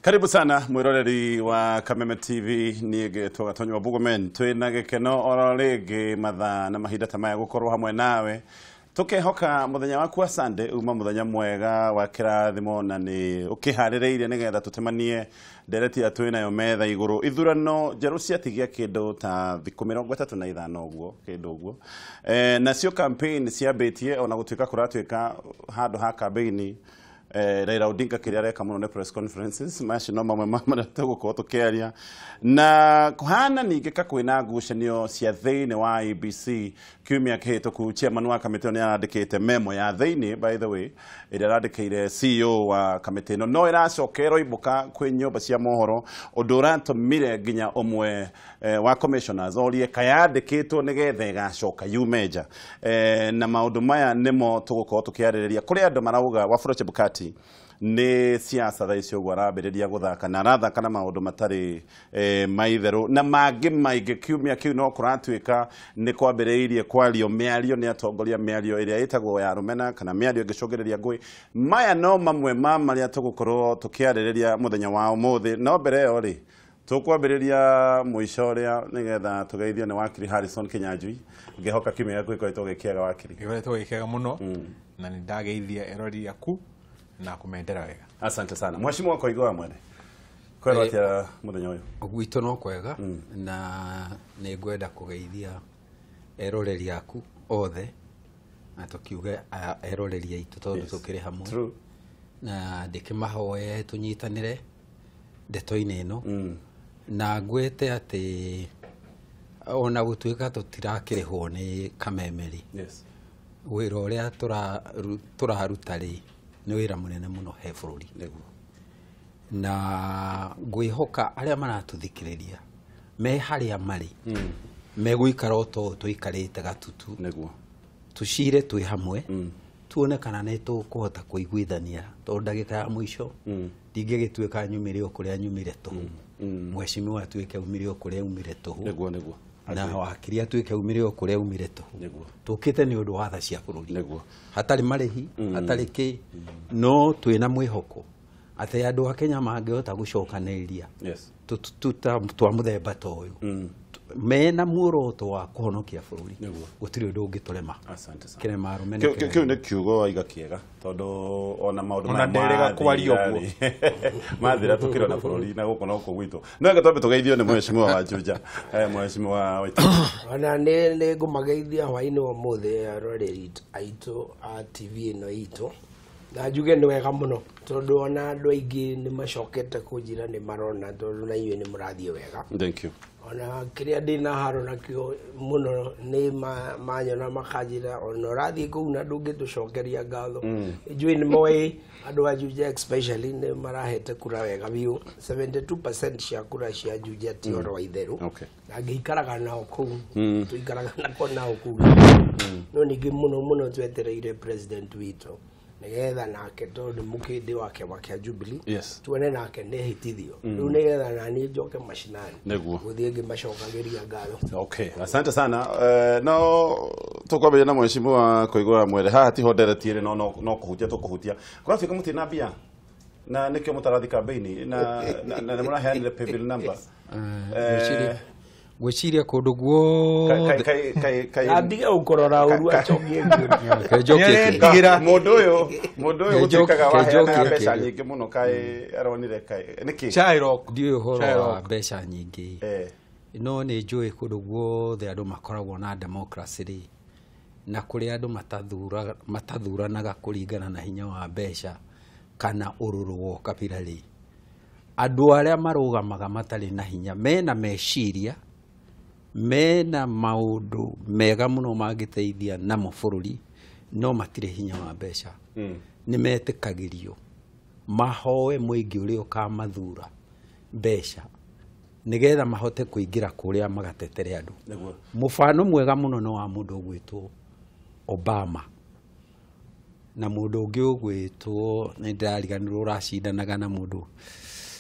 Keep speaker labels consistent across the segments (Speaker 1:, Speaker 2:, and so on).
Speaker 1: Karibu sana mwiroreri wa Kameme TV niĩ ngetwo Gatonyo wa Bugomen twĩna gĩkeno oro rĩngĩ mathaa na mahinda ta maya gũkorwo hamwe nawe tukehoka muthenya waku wa Sunday uma muthenya mwega wa kĩrathimo na nĩ ũkĩharĩrĩirie nĩgetha tũtemanie ndereti ya twĩnayo metha igũrũ ithurano njerũ ciatigia kĩndũ ta thikũ 35 ũguo kĩndũ ũguo nacio campaign ciambĩtie ona gũtuĩka kũratuĩka handũ ha campaign Raila Odinga kĩrĩa areka mũno nĩ press conferences macio no mamwe ma marĩa tũgũkorwo tũkĩaria na kũhana ningĩ ka kwĩna ngucanio cia thĩinĩ wa IEBC kiumia kĩhĩtũku chairman wa kamĩtĩ ĩyo nĩ arandĩkĩte memo ya thĩinĩ by the way ĩrĩa arandĩkĩire CEO wa kamĩtĩ ĩno no ĩracoka ĩroimbũka kwĩ nyũmba cia mohoro ũndũ ũratũmire nginya ũmwe wa commissioners orie kayandĩkĩtwo nĩgetha ĩgacoka yume nja na maũndũ maya nĩmo tũgũkorwo tũkĩarĩrĩria kũrĩ andũ marauga Wafula Chebukati nĩ siasa thaa ici ũguo arambĩrĩria gũthaka na arathaka na maũndũ matarĩ maitherũ na mangĩ maingĩ kiumia kĩu no kũratuĩka nĩ kwambĩrĩirie kwario mĩario nĩ atongoria mĩario ĩrĩa ĩtagwo ya rũmena kana mĩario ĩngĩcũngĩrĩria ngũĩ maya no mamwe ma marĩa tũgũkorwo tũkĩarĩrĩria mũthenya wa ũmũthĩ no mbere ĩyo rĩ tũkwambĩrĩria mũico ũrĩa nĩgetha tũgeithio nĩ wakiri Harrison Kinyanjui ngĩhoka kiumia gĩaku gĩkoretwo gĩkĩega wakiri
Speaker 2: gĩkoretwo gĩkĩega mũno na nĩ ndageithia erori aku na kumendera wega.
Speaker 1: Asante sana. Mheshimiwa Koigo mwene. Kwero atia muthenya uyu?
Speaker 3: Gwitũ no kwega na nĩ ngwenda kũgeithia eroreri aku othe na tũkiuge eroreri aitũ tondũ tũkĩrĩ hamwe.
Speaker 1: True.
Speaker 3: Na ndĩkĩmahoe tũnyitanĩre ndeto-inĩ ĩno na ngwĩte atĩ ona gũtuĩka tũtirakĩrĩhwo nĩ Kameme rĩ.
Speaker 1: Yes.
Speaker 3: Wĩra ũrĩa tũraruta rĩ nĩ wĩra mũnene mũno he bũrũri. Na ngwĩhoka arĩa maratũthikĩrĩria me harĩa marĩ megũikara o ta ũũ tũikarĩte gatutu.
Speaker 1: Nĩguo.
Speaker 3: Tũcire twĩ hamwe tuone kana nĩ tũkũhota kũiguithania tondũ ndagĩka ya mũico ndingĩgĩtuĩka nyumĩre o kũrĩa nyumĩre tũhũ. Mheshimiwa atuĩke aumire o kũrĩa aumire tũhũ.
Speaker 1: Nĩguo nĩguo.
Speaker 3: Na wakiri atuĩke aumire o kũrĩa aumire tũhũ.
Speaker 1: Nĩguo.
Speaker 3: Tũkĩte nĩ ũndũ wa tha cia bũrũri.
Speaker 1: Nĩguo.
Speaker 3: Hatarĩ marĩhi, hatarĩ kĩ, no twĩna mwĩhoko atĩ andũ a Kenya mangĩhota gũcokanĩrĩria
Speaker 1: yes
Speaker 3: twa mũthemba ta ũyũ mena muoroto wa kũhonokia bũrũri gũtirĩ ũndũ ũngĩtũrema.
Speaker 1: Asante sana.
Speaker 3: Kĩrema arũme
Speaker 1: kĩu nĩ kiugo waiga kĩega tondũ ona maũndũ
Speaker 2: maya nderega kwaria ũguo
Speaker 1: mathira tũkĩrona bũrũri na gũkũ no gwitũ no reke twambe tũgeithio nĩ mheshimiwa wa Juja mheshimiwa Waititu
Speaker 4: ona nĩ ngũmageithia hwaĩ-inĩ wa ũmũthĩ aroreri aitũ a TV ĩno itũ na njuge nĩ wega mũno tondũ ona andũ aingĩ nĩ macokete kũnjĩra nĩ marona tondũ na inyuĩ nĩ mũrathiĩ wega.
Speaker 1: Thank you.
Speaker 4: Ona kĩrĩa ndĩna haro nakĩo mũno nĩ manyona makanjĩra ona ũrathiĩ kũu na ndũngĩtũcokeria ngatho. Njũĩ nĩ moĩ andũ a Juja especially nĩ marahete kura wega biũ 72% cia kura cia Juja ti ũhoro wa itherũ. Na ngĩikaraga nao kũu tũikaraga nako nao kũu no ningĩ mũno mũno twetereire president witũ nĩgetha nake tondũ mũkĩndĩ wake wa kĩa Jubilee
Speaker 1: yes
Speaker 4: tuone nake nĩ hĩtithio rĩu nĩgetha naniĩ njoke mashinani
Speaker 1: nĩguo
Speaker 4: gũthiĩ ngĩmacokagĩria ngatho.
Speaker 1: Okay, asante sana. No tũkwambĩrĩria na mheshimiwa Koigo Mwere haha tiho ndereti ĩrĩ no kũhutia tũkũhutia kũratuĩka mũtirĩ na mbia na nĩkĩo mũtarathi campaign na nĩ mũraheanire paybill number.
Speaker 3: Gwĩciria kũndũ guothe
Speaker 4: andige gũkũrora ũru acokie
Speaker 3: kĩũria
Speaker 1: mũndũ ũyũ gũtuĩkaga waheanaga mbeca nyingĩ mũno kaĩ aronire kaĩ nĩkĩ
Speaker 3: ndiũĩ ũhoro wa mbeca nyingĩ no nĩ njũĩ kũndũ guothe andũ makoragwo na democracy rĩ na kũrĩa andũ matathuranaga kũringana na hinya wa mbeca kana ũrũrũ wa ũkabira rĩ andũ arĩa marũgamaga matarĩ na hinya mena meciria mena maũndũ mega mũno mangĩteithia namo bũrũri no matirĩ hinya wa mbeca nĩ metĩkagĩrio mahoe mũingĩ ũrĩa ũkamathura mbeca nĩgetha mahote kũingĩra kũrĩa magatetere andũ. Mũbano mwega mũno nĩ wa mũndũ ũgwĩtwo Obama na mũndũ ũngĩ ũgwĩtwo nĩ ndĩrariganĩrwo ũracindanaga na mũndũ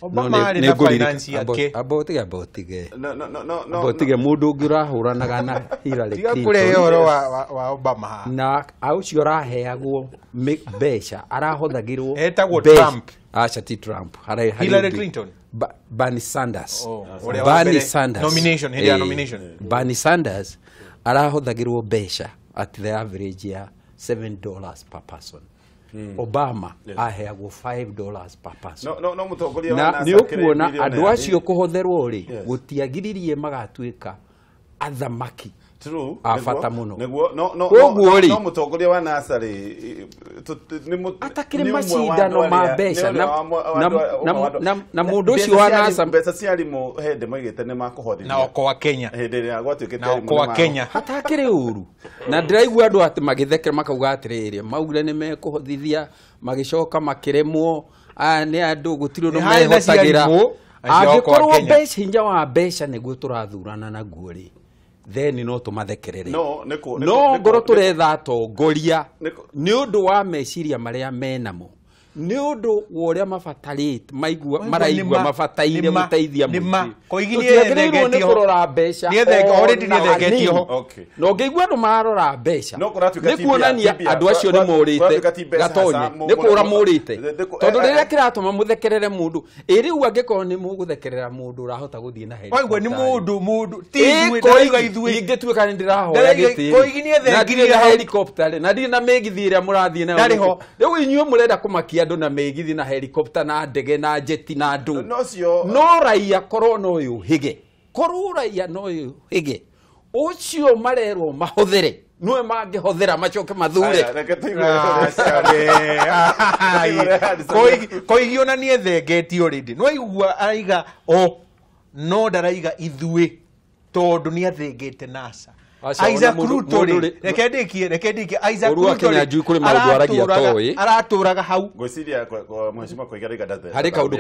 Speaker 2: Obama arĩ na finance yake.
Speaker 3: Abotige.
Speaker 1: No.
Speaker 3: Abotige mundu ungi urahuranaga na Hillary
Speaker 2: Tiga
Speaker 3: Clinton.
Speaker 2: kurehe ũhoro wa Obama haha.
Speaker 3: Na ũcio ũraheagwo mbeca arahothagirwo
Speaker 2: Etagwo Trump.
Speaker 3: Acha ti Trump.
Speaker 2: Hillary Clinton.
Speaker 3: Bernie Sanders.
Speaker 2: Oh, ũrĩa wa
Speaker 3: Bernie
Speaker 2: mbere.
Speaker 3: Sanders.
Speaker 2: Nomination, hĩndĩ ya nomination.
Speaker 3: Bernie Sanders arahothagirwo mbeca at the average ya $7 per person. Obama aheagwo $5 per person.
Speaker 1: No mũtongoria wa
Speaker 3: Na
Speaker 1: NASA
Speaker 3: nĩ ũkuona
Speaker 1: akĩrĩ
Speaker 3: andũ acio kũhotherwo rĩ,
Speaker 1: Yes.
Speaker 3: gũtiagiririe magatuĩka athamaki
Speaker 1: True.
Speaker 3: a bata mũno.
Speaker 1: Nĩguo no
Speaker 3: Koguo rĩ,
Speaker 1: no mũtongoria wa NASA rĩ
Speaker 3: atakĩrĩ macindano ma mbeca na mũndũ ũcio wa NASA
Speaker 1: mbeca cia arimũ hĩndĩ moigĩte nĩ makũhothithia
Speaker 2: Na Okoa Kenya.
Speaker 1: Hĩndĩ ĩrĩa gwatuĩkĩte
Speaker 2: Na Okoa Kenya.
Speaker 3: Hatakĩrĩ ũru. Na ndĩraigua andũ atĩ magĩthekera makauga atĩrĩrĩ, maugire nĩ mekũhothithia magĩcoka makĩremwo, aya nĩ andũ gũtirĩ ũndũ mehotagĩra. Angĩkorwo mbeca hinya wa mbeca nĩguo tũrathurana naguo rĩ, then no tũmathekerere.
Speaker 1: No
Speaker 3: no ngoro tũretha atongoria nĩ ũndũ wa meciria marĩa menamo, nĩ ũndũ wa ũrĩa mabatarĩte maigua maraigua mabataire gũteithia mũingĩ. Tũtiagĩrĩirwo nĩ kũrora mbeca na ũngĩigua andũ mararora mbeca nĩ kuonania andũ acio nĩ morĩte gatonye, nĩ kũra morĩte, tondũ rĩrĩa kĩratũma mũthekerere mũndũ ĩ rĩu angĩkorwo nĩ mũgũthekerera mũndũ ũrahota gũthiĩ na
Speaker 2: helicopter nĩ mũndũ ti ithuĩ ndarauga ithuĩ
Speaker 3: ingĩtuĩka nĩ ndĩrahoya gĩtĩ na ndirĩ na helicopter na ndirĩ na mĩgithi ĩrĩa mũrathiĩ nayo rĩu inyuĩ mũrenda kũmakia andũ na mĩgithi na helicopter na ndege na jeti na andũ no raia korwo no yũhĩge, korwo raia no yũhĩge ũcio marerwo mahũthĩre nĩwe mangĩhũthĩra macoke mathure.
Speaker 2: Koigi ona nĩ ethengetio already no aigua araiga o no ndaraiga ithuĩ tondũ nĩ athengete NASA. Isaac Ruto rĩ, reke ndĩkie Isaac Ruto rĩ aratũraga hau
Speaker 1: ngwĩciria mheshimiwa Koigi araiga
Speaker 3: harĩ kaũndũ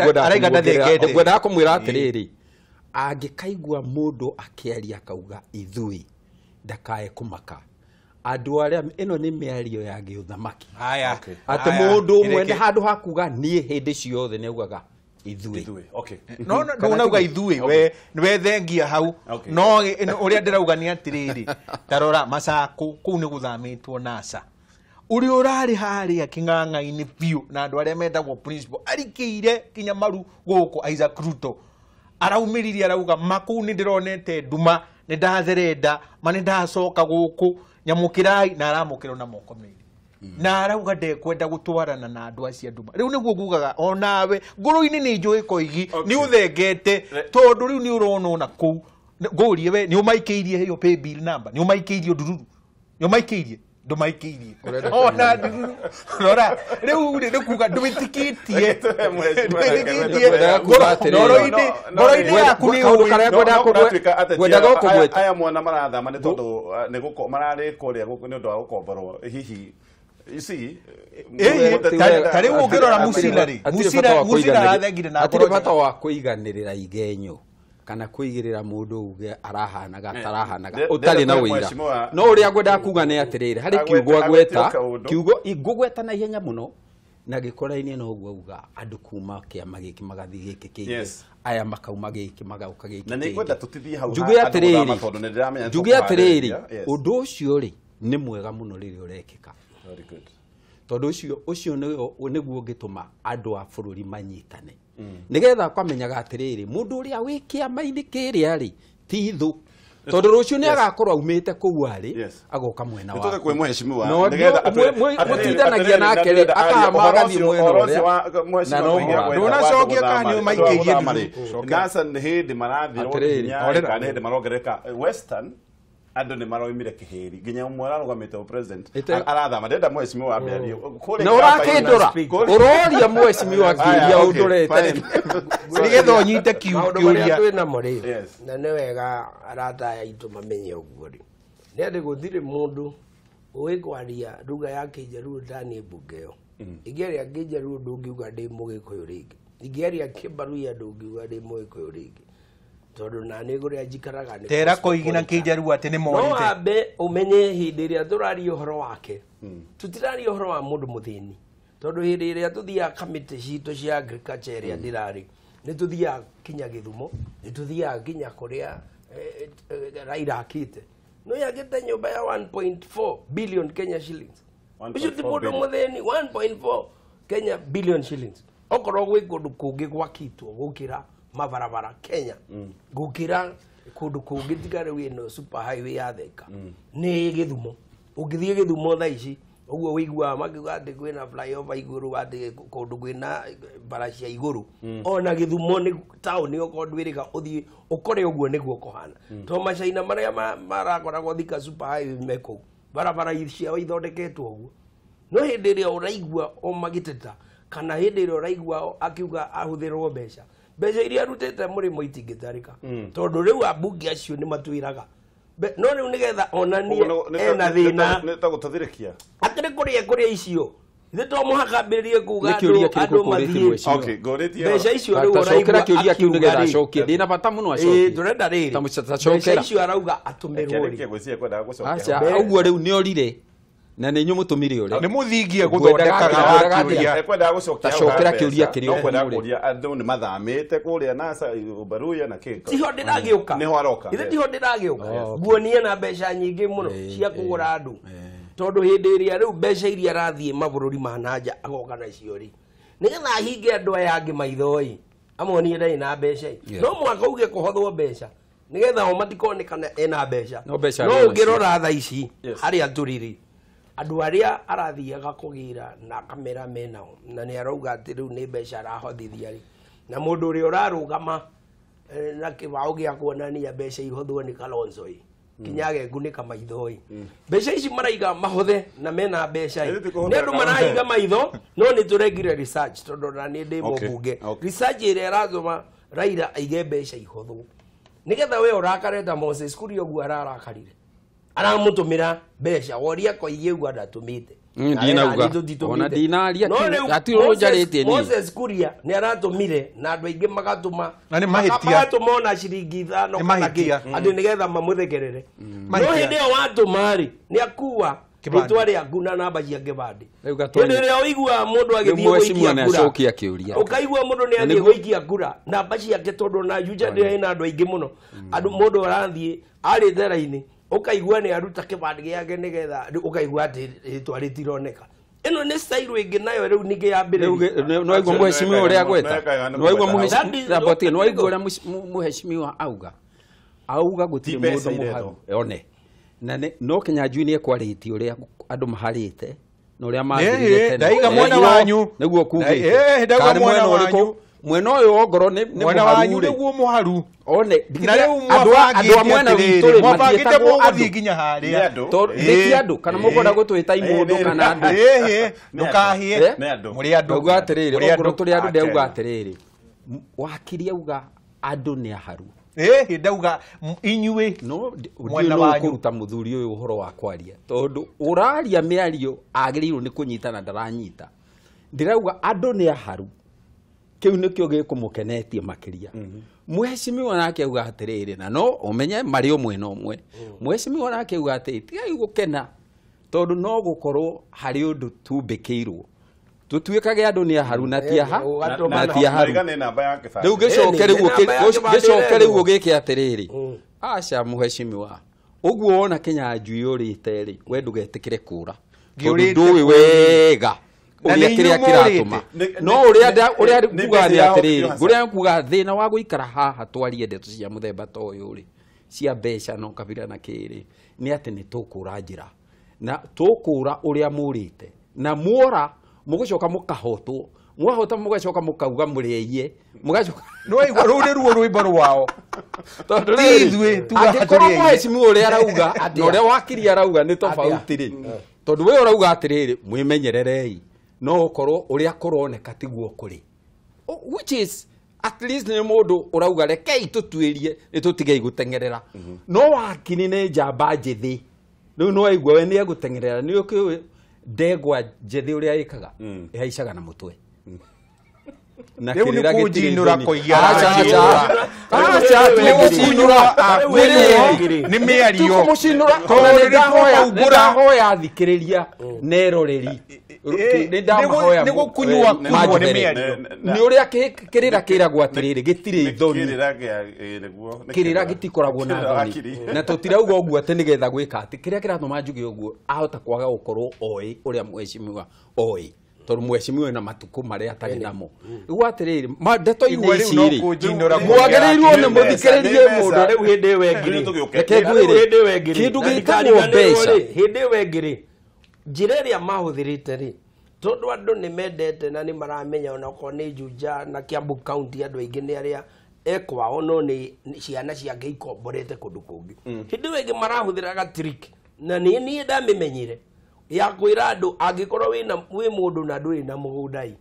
Speaker 3: ngwendaga kũmwĩra atĩrĩrĩ, angĩkaigua mũndũ akĩaria akauga ithuĩ ndakae kũmaka andũ arĩa ĩno nĩ mĩario ya gĩũthamaki atĩ mũndũ ũmwe nĩ handũ ha kuga niĩ hĩndĩ ciothe nĩ augaga ithuĩ.
Speaker 2: No ndũnauga ithuĩ we we thengia hau no ũrĩa ndĩrauga nĩ atĩrĩrĩ, tarora Masako kũu nĩ gũthamĩtwo NASA ũrĩa ũrarĩ harĩa kĩng'ang'a-inĩ biũ na andũ arĩa metagwo principal arikĩire kinya maru gũkũ Isaac Ruto araumĩririe arauga ma kũu nĩ ndĩronete nduma nĩ ndatherenda ma nĩ ndacoka gũkũ nyamũkĩrai na aramũkĩrwo na moko merĩ na arauga ndekwenda gũtwarana na andũ acio nduma. Rĩu nĩguo ngugaga onawe ngoro-inĩ nĩ njũĩ Koigi nĩ ũthengete tondũ rĩu nĩ ũrona ona kũu ngũrie we nĩ ũmaikĩirie ĩyo pay bill number nĩ ũmaikĩirie ndururu nĩ ũmaikĩirie ndũmaikĩirie ona ndururu rora rĩu rĩ nĩ kuga ndũmĩtikĩtie ngoro-inĩ yaku nĩ
Speaker 1: ũĩ aya mwana marathama nĩ tondũ nĩ mararĩ kũrĩa nĩ ũndũ wa gũkomborwo hihi. You see,
Speaker 2: ta rĩu ũngĩrora Musila rĩ, Musila arathengire na
Speaker 3: hatirĩ bata wa kũiganĩrĩra igenyo kana kũigĩrĩra mũndũ uge arahanaga atarahanaga ũtarĩ na ũira. No ũrĩa ngwendaga kuga nĩ atĩrĩrĩ, harĩ kiugo agweta, kiugo ngũgweta na ihenya mũno na gĩkorainie na ũguo auga andũ kuma kĩama gĩkĩ magathiĩ gĩkĩ kĩngĩ, aya makauma gĩkĩ magoka gĩkĩ
Speaker 1: na nĩ ngwenda tũtithiĩ hau
Speaker 3: njuge atĩrĩrĩ, njuge atĩrĩrĩ, ũndũ ũcio rĩ nĩ mwega mũno rĩrĩa ũrekĩka. Tondũ ũcio nĩguo ũngĩtũma andũ a bũrũri manyitane nĩgetha kwamenyaga atĩrĩrĩ mũndũ ũrĩa wĩ kĩama-inĩ kĩrĩa rĩ ti thũ, tondũ rũciũ nĩ agakorwo aumĩte kũu arĩ agoka mwena
Speaker 1: waku
Speaker 3: mũtindanagia nake rĩ akahama agathiĩ mwena ũrĩa na no
Speaker 2: ndũnacokia kana nĩ ũmaikĩirie ndururu.
Speaker 1: NASA nĩ hĩndĩ marathirwo hinya kana nĩ hĩndĩ marongerereka Western andũ nĩ maroimire kĩhĩri nginya ũmwe ararũgamĩte president arathama ndenda mheshimiwa wa mĩario
Speaker 3: na ũrakĩndũra ũroria mheshimiwa kĩũria ũndũrete
Speaker 2: nĩgetha ũnyite kĩũria
Speaker 4: twĩ namo rĩ na nĩ wega arata aya aitũ mamenye ũguo rĩ nĩ atĩ gũtirĩ mũndũ ũĩ kwaria ruga ya Kĩnjaruo ndani mbunge ĩyo. Ingĩaria Kĩnjaruo ndũngiuga ndĩ Mũgĩkũyũ rĩngĩ, ingĩaria Kĩmbaruya ndũngiuga ndĩ Mũgĩkũyũ rĩngĩ, tondũ na nĩ kũrĩa njikaraga nĩ
Speaker 2: tera Koigi na Kĩnjaruo atĩ nĩ morĩte.
Speaker 4: No ambe ũmenye hĩndĩ ĩrĩa tũraria ũhoro wake tũtiraria ũhoro wa mũndũ mũthĩni, tondũ hĩndĩ ĩrĩa tũthiaga kamĩtĩ citũ cia agriculture ĩrĩa ndĩrarĩ Nĩ tũthiaga kinya Gĩthumo, nĩ tũthiaga nginya kũrĩa Raila akĩte. No yakĩte nyũmba ya 1.4 billion Kenya shillings. Ũcio ti mũndũ mũthĩni, 1.4 Kenya billion shillings. Okorwo gwĩ kũndũ kũngĩ gwakĩtwo gũkĩra mabarabara Kenya, gũkĩra kũndũ kũngĩ tiga rĩu ĩno super highway ya Thika, nĩ Gĩthumo. Ũngĩthiĩ Gĩthumo thaa ici ũguo wĩiguaga makiuga atĩ kwĩna flyover igũrũ, atĩ kũndũ kwĩna bara cia igũrũ. Ona Gĩthumo nĩ taũni okorwo ndwĩrĩga ũthiĩ ũkore ũguo nĩguo kũhana. To macaina marĩa marakoragwo Thika super highway me kũu, barabara ciao ithondeketwo ũguo. No hĩndĩ ĩrĩa ũraigua o magĩteta kana hĩndĩ ĩrĩa ũraigua akiuga ahũthĩrwo mbeca, mbeca iria arutĩte mũrĩmo itingĩtarĩka, tondũ rĩu ambunge acio nĩ matwĩraga. No rĩu nĩgetha onanie ena thĩna
Speaker 1: nĩ ta gũtũthirĩkia
Speaker 4: atĩrĩ kũrĩa icio ithe to mũhaka ambĩrĩrie kuga andũ mathiĩ.
Speaker 1: Okay, ngũrĩtie
Speaker 4: mbeca icio rĩu ũraigua
Speaker 3: kĩũria kĩu nĩgetha acokie, ndĩna bata mũno acokie.
Speaker 4: Tũrenda rĩrĩ mbeca icio arauga atũmĩrwo rĩ.
Speaker 3: Aca ũguo rĩu nĩ orire na nĩ inyuĩ mũtũmire ũrĩa
Speaker 2: nĩ mũthingie gũthondekaga wa kĩũria.
Speaker 1: Ekwendaga gũcokia
Speaker 3: tacokera kĩũria kĩrĩa
Speaker 1: ũkwendaga kũria. Andũ nĩ mathamĩte kũrĩa NASA Ubaruya na kĩ
Speaker 4: tiho ndĩragĩũka,
Speaker 1: nĩho aroka.
Speaker 4: Ithe tiho ndĩragĩũka, nguonie na mbeca nyingĩ mũno cia kũgũra andũ, tondũ hĩndĩ ĩrĩa rĩu mbeca iria arathiĩ mabũrũri ma nanja agoka nacio rĩ, nĩgetha ahinge andũ aya angĩ maitho ĩ, amonie ndarĩ na mbeca ĩ. No mũhaka uge kũhothwo mbeca nĩgetha o matikonekana ena mbeca. No ũngĩrora thaa ici harĩa tũrĩ rĩ, andũ arĩa arathiaga kũgĩra na kamera menao, na nĩ arauga atĩ rĩu nĩ mbeca arahothithia rĩ, na mũndũ ũrĩa ũrarũgama na kĩbaũ gĩa kuonania mbeca ihothwo nĩ Kalonzo ĩ, kinya agekunĩka maitho ĩ. Mbeca ici maraiga mahothe na mena mbeca ĩ, nĩ andũ marahiga maitho. No nĩ tũrekire research tondũ na nĩ ndĩ mũmbunge. Research ĩrĩa ĩratũma Raila aige mbeca ihothwo nĩgetha we ũrakare ta Moses Kuria ũguo ararakarire, aramũtũmĩra mbeca woria koigie ũguo ndatũmĩte.
Speaker 3: Ndinauga ona ndinaria hatirĩ ũndũ njarĩtie niĩ.
Speaker 4: Moses Kuria nĩ aratũmire na andũ aingĩ magatũma,
Speaker 2: na nĩ mahĩtia,
Speaker 4: magatũma ona ciringi 5 kana kĩ, atĩ nĩgetha mamũthekerere. No hĩndĩ ĩyo watũma rĩ, nĩ akua rĩtwa rĩaku na namba cia kĩbandĩ. Hĩndĩ ĩrĩa ũiguaga mũndũ agĩthiĩ gũikia kura, ũkaigua mũndũ nĩ athiĩ gũikia kura namba ciake, tondũ na Juja ndĩrĩ na andũ aingĩ mũno, andũ mũndũ arathiĩ arĩte raini, ũkaigua nĩ aruta kĩbandĩ gĩake nĩgetha ũkaigua atĩ rĩtwa rĩtironeka. Ĩno nĩ style ĩngĩ nayo rĩu ningĩ yambĩrĩria.
Speaker 3: No waigua mũhecimiwa ũrĩa agweta, no waigua ũrĩa mũhecimiwa auga, auga gũtirĩ mũndũ mũharu one na no Kinyanjui nĩ ekwarĩtie ũrĩa andũ maharĩte na ũrĩa mathirire tene.
Speaker 2: Ndaiga mwena wanyu
Speaker 3: nĩguo kugĩte,
Speaker 2: ndaiga mwena wanyu,
Speaker 3: mwena ũyũ ongorwo nĩ
Speaker 2: mwena wanyu nĩguo mũharu
Speaker 3: one.
Speaker 2: Na rĩu
Speaker 3: andũ a mwena witũ rĩ
Speaker 2: mwabangĩte mũgũthiĩ nginya harĩa
Speaker 3: nĩ ti andũ, kana mũkwenda gũtwĩta imũndũ kana andũ.
Speaker 2: Ndũkahĩe, mũrĩ andũ.
Speaker 3: Ndauga atĩrĩrĩ, ongorwo tũrĩ andũ, ndauga atĩrĩrĩ, wakiri auga andũ nĩ aharu.
Speaker 2: Ndauga inyuĩ
Speaker 3: no mwena wanyu kũruta mũthuri ũyũ ũhoro wa kwaria, tondũ ũraria mĩario agĩrĩirwo nĩ kũnyita na ndaranyita. Ndĩrauga andũ nĩ aharu, kĩu nĩkĩo gĩkũmũkenetie makĩria. Mũhecimiwa nake auga atĩrĩrĩ, na no ũmenye marĩ o mwena ũmwe. Mũhecimiwa nake auga atĩrĩ, tigai gũkena tondũ no gũkorwo harĩ ũndũ tumbĩkĩirwo, tũtuĩkage andũ nĩ aharu na ti aha na ti aharu. Rĩu gĩcoke rĩu gĩke atĩrĩrĩ, aca mũhecimiwa, ũguo wona Kinyanjui ũrĩte rĩ, we ndũgetĩkĩre kũra tondũ ndũĩ wega ũrĩa kĩrĩa kĩratũma. No ũrĩa nguga nĩ atĩrĩrĩ, ũrĩa nguga thĩna wa gũikara haha twarie ndeto cia mũthemba ta ũyũ rĩ, cia mbeca no kabira na kĩrĩ, nĩ atĩ nĩ tũkũra njĩra na tũkũra ũrĩa mũrĩte, na muora mũgũcoka mũkahotwo, mwahota mũgacoka mũkauga mũrĩiye, mũgacoka
Speaker 2: no igua rũu nĩruo rwĩmbo rwao.
Speaker 3: Tondũ rĩrĩ, angĩkorwo mũhecimiwa ũrĩa arauga na ũrĩa wakiri arauga nĩ tofauti rĩ, tondũ we ũrauga atĩrĩrĩ, mwĩmenyererei, no ũkorwo ũrĩa kũroneka tiguo kũrĩ, which is at least nĩ mũndũ ũrauga rekei tũtuĩrie nĩ tũtigei gũteng'erera. No wakiri nĩ njamba njĩthĩ, rĩu no waigua we nĩ egũteng'erera, nĩ ũkĩũĩ ndegwa njĩthĩ ũrĩa ĩkaga ĩhaicaga na mũtwe. Na kĩrĩra gĩtirĩ
Speaker 2: koigia nĩ mĩario
Speaker 3: nĩ ndahoya thikĩrĩria neroreri Nĩ ndamahoya
Speaker 2: nĩ gũkunyua kunyua nĩ mĩario.
Speaker 3: Nĩ ũrĩa kĩrĩra kĩragwo atĩrĩrĩ gĩtirĩ ithoni. Kĩrĩra gĩtikoragwo na thoni. Na tũtirauga ũguo atĩ nĩgetha gwĩka atĩ kĩrĩa kĩratũma njuge ũguo ahota kwaga gũkorwo oĩ ũrĩa mheshimiwa oĩ. Tondũ mheshimiwa na matukũ marĩa atarĩ namo. Rĩu atĩrĩrĩ ndeto-inĩ ici rĩ mwagĩrĩirwo nĩ mũthikĩrĩrie mũndũ
Speaker 4: rĩu hĩndĩ ĩyo ĩngĩ.
Speaker 3: Reke ngwĩre kĩndũ gĩtagwo mbeca
Speaker 4: hĩndĩ ĩyo ĩngĩ rĩ njĩra ĩrĩa mahũthĩrĩte rĩ tondũ andũ nĩ mendete na nĩ maramenya onakorwo nĩ Juja na Kiambu County andũ aingĩ nĩ arĩa ekwao no nĩ ciana ciake ikomborete kũndũ kũngĩ. Hĩndĩ ĩyo ĩngĩ marahũthĩraga trick na niĩ ndamĩmenyire ya kwĩra andũ angĩkorwo wĩ mũndũ na ndũrĩ na mũgũnda ĩ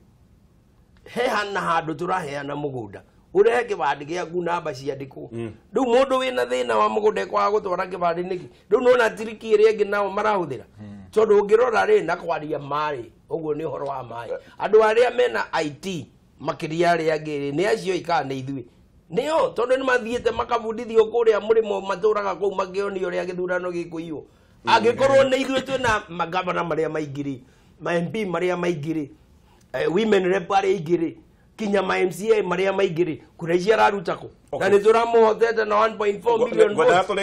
Speaker 4: he na handũ tũraheana mũgũnda ũrehe kĩbandĩ gĩaku namba ciandĩkwo. Rĩu mũndũ wĩna thĩna wa mũgũnda ekwaga gũtwara kĩbandĩ nĩkĩ? Rĩu nĩwona tiriki ĩrĩa ĩngĩ nao marahũthĩra tondũ ũngĩrora rĩ na kwaria maĩ ũguo nĩ ũhoro wa maĩ andũ arĩa mena IT makĩria arĩa angĩ rĩ nĩ acio kana nĩ ithuĩ nĩo tondũ nĩ mathiĩte makabundithio kũrĩa mũrĩmo matũraga kũu makĩonio ũrĩa gĩthurano gĩkũiywo. Angĩkorwo nĩ ithuĩ twĩna magavana marĩa maingĩ rĩ ma MP marĩa maingĩ rĩ women rep arĩa aingĩ rĩ kinya ma MCA marĩa maingĩ rĩ kura ici araruta kũ na nĩ tũramũhotete na 1.4 million votes ona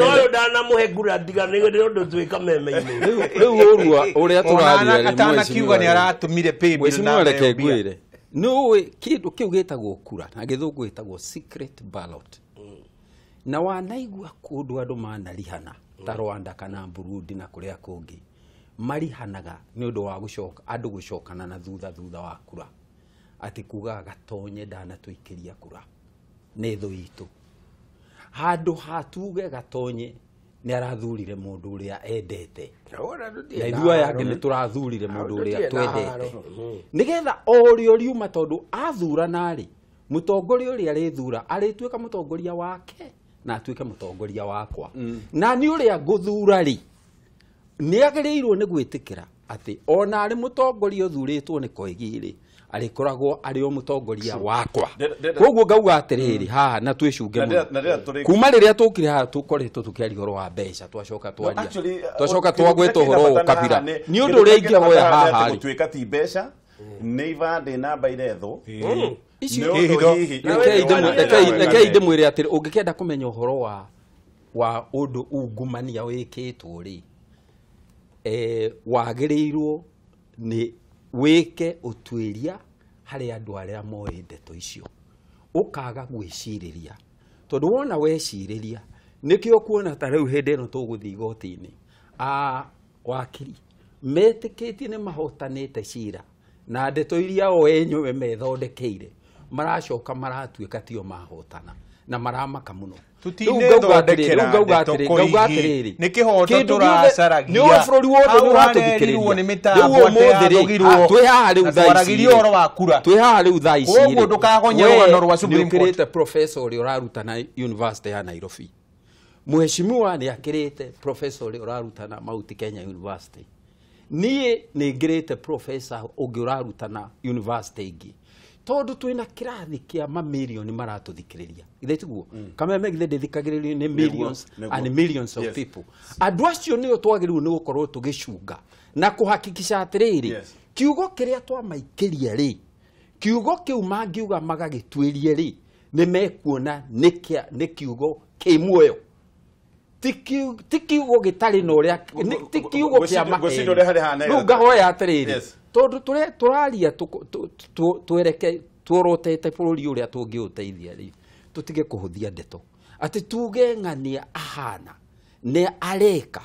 Speaker 4: ũyũ ndanamũhe kura tiga nĩ ũndũ twĩ kameme-inĩ.
Speaker 3: Rĩu ũrua ũrĩa tũraria rĩ
Speaker 2: atanakiuga nĩ aratũmire paybill na
Speaker 3: reke ngwĩre nĩ ũĩ kĩndũ kĩu gĩtagwo kura na gĩthũngũ gĩtagwo secret ballot na wanaigua kũndũ andũ manarihana ta Rwanda kana Burundi na kũrĩa kũngĩ marihanaga nĩ ũndũ wa gũcoka andũ gũcokana na thutha wa kura atĩ kugaga Gatonye ndanatũikĩria kura nĩ thũ itũ handũ hatuge Gatonye nĩ arathurire mũndũ ũrĩa endete na ithuĩ aya angĩ nĩ tũrathurire mũndũ ũrĩa twendete nĩgetha o ũrĩa ũriuma tondũ athurana rĩ mũtongoria ũrĩa arĩthura arĩtuĩka mũtongoria wake na atuĩke mũtongoria wakwa na nĩ ũrĩa ngũthura rĩ nĩ agĩrĩirwo nĩ gwĩtĩkĩra atĩ ona arĩ mũtongoria ũthurĩtwo nĩ Koigi rĩ arĩkoragwo arĩ o mũtongoria wakwa. Koguo ngauga atĩrĩrĩ haha na twĩcunge mũno kuma rĩrĩa tũkire haha tũkoretwo tũkĩaria ũhoro wa mbeca twacoka twaria twacoka twagweta ũhoro wa ũkabira nĩ ũndũ ũrĩa ingĩhoya haha rĩ
Speaker 1: gũtuĩka ti mbeca nĩ ibandĩ namba irethwo
Speaker 3: rekei ndĩmwĩre atĩrĩ ũngĩkenda kũmenya ũhoro wa ũndũ ungumania wĩkĩtwo rĩ wagĩrĩirwo nĩ wĩke ũtuĩria harĩ andũ arĩa moĩ ndeto icio ũkaga gwĩcirĩria tondũ wona wecirĩria nĩkĩo kuona ta rĩu hĩndĩ ĩno tũgũthiĩ igoti-inĩ wakiri metĩkĩtie nĩ mahotanĩte cira na ndeto iria o enyewe methondekeire maracoka maratuĩka tio mahotana na maramaka mũno.
Speaker 2: Tũtinethondekera ndeto Koigi nĩ kĩhoto tũracaragia
Speaker 3: nĩ bũrũri wothe nĩ ũratũthikĩrĩria
Speaker 2: nĩ mĩtambo atĩ
Speaker 3: twĩ haha rĩu thaa ici
Speaker 2: twaragirie ũhoro wa kura
Speaker 3: twĩ haha rĩu thaa ici
Speaker 2: koguo ndũkagonye rũgano rwa Supreme Court.
Speaker 3: Nĩũkĩrĩte professor ũrĩa ũrarutana University ya Nairobi mheshimiwa nĩ akĩrĩte professor ũrĩa ũrarutana Mount Kenya University niĩ nĩ ngĩrĩte professor ũngĩ ũrarutana university ĩngĩ tondũ twĩna kĩrathi kĩa mamirioni maratũthikĩrĩria githĩ tiguo Kameme githĩ ndĩthikagĩrĩrio nĩ millions and millions of people andũ acio nĩo twagĩrĩirwo nĩ gũkorwo tũgĩcunga na kũhakikisha atĩrĩrĩ kiugo kĩrĩa twamaikĩria rĩ kiugo kĩu mangiuga magagĩtuĩrie rĩ nĩ mekuona nĩ kiugo kĩ muoyo ti kiugo gĩtarĩ na ũrĩa ti kiugo kĩa maheni rĩu ngahoya atĩrĩrĩ tondũ tũraria twereke tuorotete bũrũri ũrĩa tũngĩũteithia rĩ tũtige kũhũthia ndeto atĩ tuge ng'ania ahana nĩ areka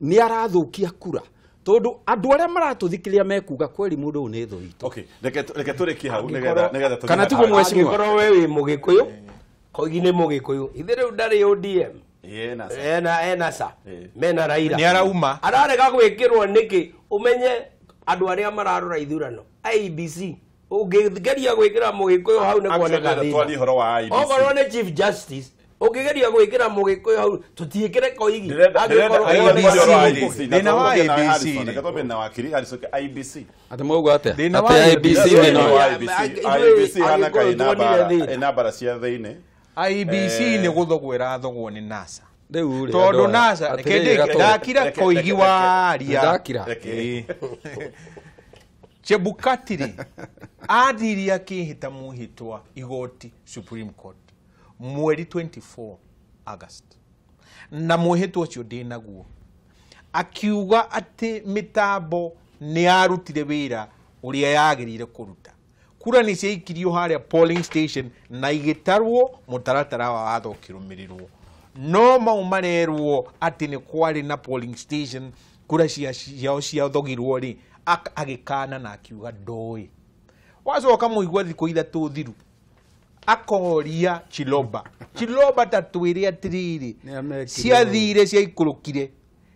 Speaker 3: nĩ arathũkia kura tondũ andũ arĩa maratũthikĩrĩria mekuga kweri mũndũ ũyũ nĩ thũ itũ.
Speaker 1: Okay, reke tũrĩkie hau nĩgetha tũthiĩ
Speaker 3: kana tiguo mheshimiwa
Speaker 4: angĩkorwo we wĩ mũgĩkũyũ Koigi nĩ mũgĩkũyũ ithe rĩu ndarĩ ODM ena sa mena Raila
Speaker 2: nĩ arauma
Speaker 4: ararega gwĩkĩrwo nĩkĩ ũmenye andũ arĩa mararora ithurano IEBC ũngĩgeria gwĩkĩra mũgĩkũyũ hau nĩ kuoneka thĩna okorwo nĩ Chief Justice ũngĩgeria gwĩkĩra mũgĩkũyũ hau tũtiĩkĩre Koigi
Speaker 2: thĩna wa IEBC
Speaker 1: IEBC
Speaker 3: atĩ mwauga atĩa atĩ IEBC thĩna wa
Speaker 1: IEBC hana kaĩ ĩna mbara cia thĩinĩ
Speaker 2: IEBC nĩ gũthogwo ĩrathogwo nĩ NASA tondũ NASA ndakira Koigi waria
Speaker 3: ndakira
Speaker 2: Chebukati rĩ athire akĩhĩta mwĩhĩtwa igoti Supreme Court mweri 24 August, na mwĩhĩtwa ũcio ndĩnaguo, akiuga atĩ mĩtambo nĩ yarutire wĩra ũrĩa yagĩrĩire kũruta. Kura nĩ ciaikirio harĩa polling station na igĩtarwo mũtaratara wa watho ũkĩrũmĩrĩrwo. No mau marerwo atĩ nĩ kwarĩ na polling station kura ciao ciathogirwo rĩ, agĩkana na akiuga ndoĩ. Wacoka mũigua thikũ ithatũ thiru akoria Chiloba. Chiloba ta twĩre atĩrĩrĩ, ciathire ciaikũrũkire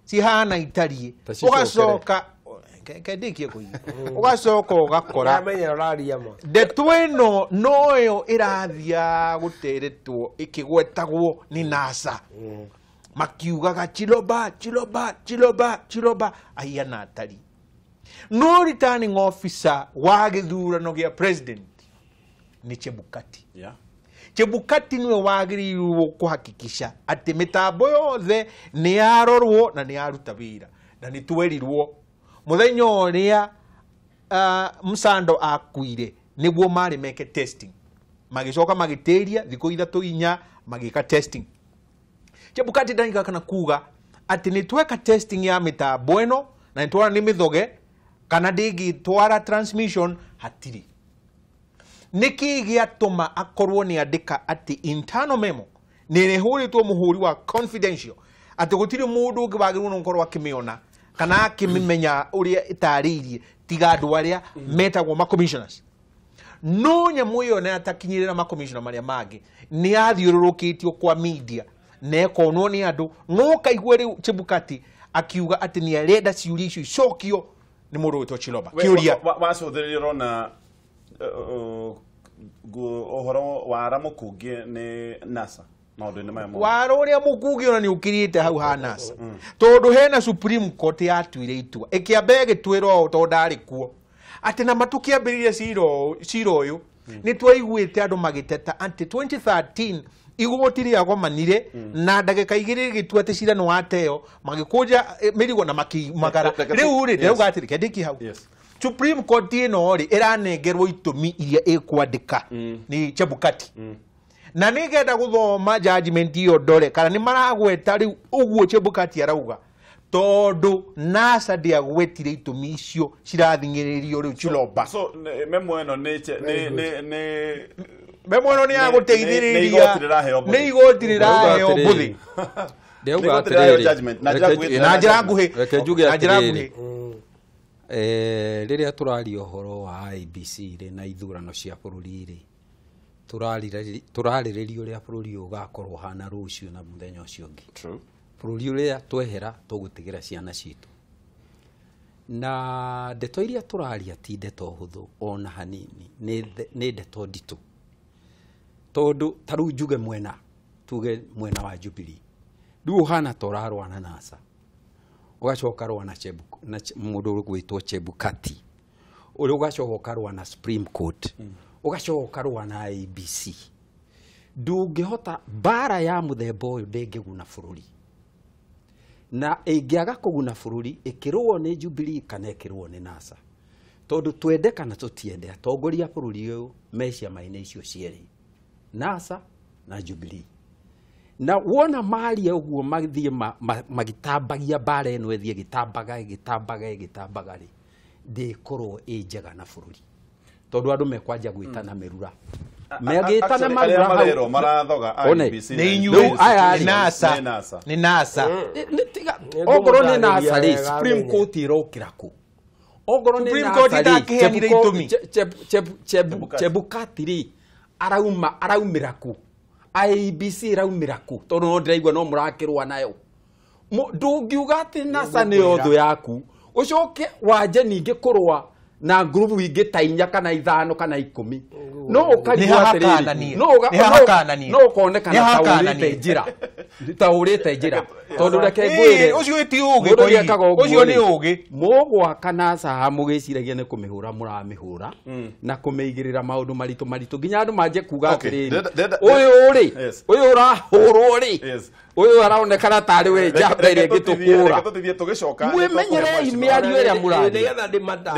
Speaker 2: cihana itariĩ, ũgacoka kendikie kũiga ũgacoka ũgakora ndeto ĩno noyo ĩrathia gũteretwo ĩkĩgwetagwo nĩ NASA, makiugaga Chiloba Chiloba Chiloba Chiloba ahiana atari. No returning officer wa gĩthurano gĩa president nĩ Chebukati. Chebukati niwe wagĩrĩirwo kũhakikisha atĩ mĩtambo yothe nĩ yarorwo na nĩ yaruta wĩra. Na nĩ twerirwo mũthenya ũrĩa Msando akuire nĩguo marĩ meke testing, magĩcoka magĩtĩria thikũ ithatũ inya magĩka testing. Chebukati ndaiga kana kuga atĩ nĩ tweka testing ya mĩtambo ĩno na nĩ twona nĩ mĩthoge kana ndĩngĩtwara transmission hatirĩ. Nĩkĩ gĩatũma akorwo nĩ andĩka atĩ internal memo nĩ ĩhũrĩtwo mũhũri wa confidential, atĩ gũtirĩ mũndũ ũngĩ wagĩrĩirwo nĩ gũkorwo akĩmĩona kana akĩmĩmenya ũrĩa ĩtarĩirie tiga andũ arĩa metagwo ma commissioners. No nyamũ ĩyo nĩ atakinyĩrĩra ma commissioner marĩa mangĩ, nĩ yathiũrũrũkĩtio kwa media na ĩkonwo nĩ andũ. No kaigua rĩu Chebukati akiuga atĩ nĩ arenda ciũria icio icokio nĩ mũndũ wĩtwo Chiloba. Kĩũria
Speaker 1: wacũthĩrĩria ũrona ũhoro wa Mũkungi nĩ NASA maũndũ-inĩ maya mothe.
Speaker 2: Wara ũrĩa Mũkungi ona nĩ ũkirĩte hau ha NASA, tondũ hena Supreme Court yatuire itua ĩkĩamba ĩgĩtuĩra ũũ tondũ ndarĩ kuo, atĩ na matukĩambĩrĩria cira ũyũ nĩ twaiguĩte andũ magĩteta atĩ 2013 igoti rĩagomanire na ndagĩka igĩrĩ rĩgĩtua atĩ cira nĩ wateo, magĩkũnja mĩrigo na makĩmagara. Rĩu rĩ ndĩrauga atĩrĩ, kendĩkie hau. Supreme Court ĩno rĩ ĩranengerwo itũmi iria ĩkwandĩka nĩ Chebukati, na nĩngenda gũthoma judgment ĩyo ndore kana nĩ maragweta rĩu ũguo Chebukati arauga, tondũ NASA ndĩagwetire itũmi icio cirathing'ĩrĩrio rĩu Chiloba.
Speaker 1: So memo ĩno nĩ
Speaker 2: memo ĩno nĩ ya gũteithĩrĩria, nĩ igoti rĩraheo mbũthĩ.
Speaker 3: Ndĩrauga atĩrĩrĩ,
Speaker 2: na njĩra nguhĩ,
Speaker 3: reke njuge atĩrĩrĩ, rĩrĩa tũraria ũhoro wa IEBC rĩ na ithurano cia bũrũri rĩ, tũrarĩrĩria ũrĩa bũrũri ũyũ ũgakorwo ũhana rũciũ na mũthenya ũcio ũngĩ. Bũrũri ũrĩa twehera tũgũtigĩra ciana citũ. Na ndeto iria tũraria ti ndeto hũthũ ona hanini, nĩ ndeto nditũ. Tondũ ta rĩu njuge mwena, tuge mwena wa Jubilee, rĩu ũhana ta ũrarũa na NASA, ũgacoka ũkarũa na mũndũ ũgwĩtwo Chebukati, ũrĩa ũgacoka ũkarũa na Supreme Court, ũgacoka ũkarũa na IEBC. Ndũngĩhota mbara ya mũthemba ũyũ ndĩngĩguna bũrũri, na ĩngĩaga kũguna bũrũri ĩkĩrũo nĩ Jubilee kana ĩkĩrũo nĩ NASA. Tondũ twende kana tũtiende, atongoria bũrũri ũyũ me ciama-inĩ icio cierĩ, NASA na Jubilee. Na wona maria ũguo magĩthiĩ magĩtambagia mbara ĩno ĩthiĩ ĩgĩtambaga ĩgĩtambaga ĩgĩtambaga rĩ, ndĩkorwo ĩ njega na bũrũri, tondũ andũ mekwanja gwĩtana mĩrura. Megĩtana marura hau
Speaker 1: marathoga IEBC
Speaker 2: nĩ inyuĩ, nĩ NASA, nĩ NASA.
Speaker 3: Okorwo nĩ NASA rĩ, Supreme Court ĩrokĩra kũ? Okorwo nĩ
Speaker 2: Supreme Court ĩtakĩheanire itũmi.
Speaker 3: Chebukati rĩ araumĩra kũ? IEBC ĩraumĩra kũ? Tondũ no ndĩraigua no mũrakĩrũa nayo. Ndũngiuga atĩ NASA nĩyo thũ yaku, ũcoke wanje ningĩ kũrũa na ngurubu ingĩ ta inya kana ithano kana ikũmi. No ũkarigwo atĩrĩrĩ, no ũkonekana ta ũrĩte njĩra, ta ũrĩte njĩra. Tondũ reke ngwĩre,
Speaker 2: ũcio ti ũgĩ, ũcio nĩ ũgĩ.
Speaker 3: Mũgwaka NASA mũgĩciragia nĩ kũmĩhũra mũramĩhũra na kũmĩigĩrĩra maũndũ maritũ maritũ nginya andũ manjie kuga atĩrĩrĩ, ũyũ rĩ, ũyũ ũrahũrwo rĩ, Ũyũ aronekana tarĩ we njamba ĩrĩa ĩngĩtũkũra.
Speaker 1: Reke tũgĩcoka.
Speaker 3: Mwĩmenyererei mĩario ĩrĩa mũraria.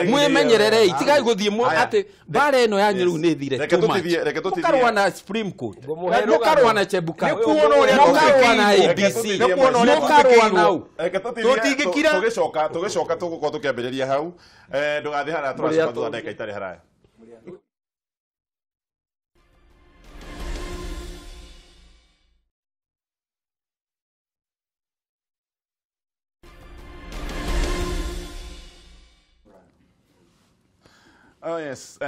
Speaker 3: Mwĩmenyererei tigai gũthiĩ atĩ mbara ĩno yanyu rĩu nĩ ĩthire too much. Mũkarũa na Supreme Court, mũkarũa na Chebukati, mũkarũa na ABC, mũkarũa na ũ.
Speaker 1: Tũtingĩkira. Tũgĩcoka tũgũkorwo tũkĩambĩrĩria hau. Ndũgathiĩ haraya, tũracoka thutha ndagĩka itarĩ haraya. Oh yes,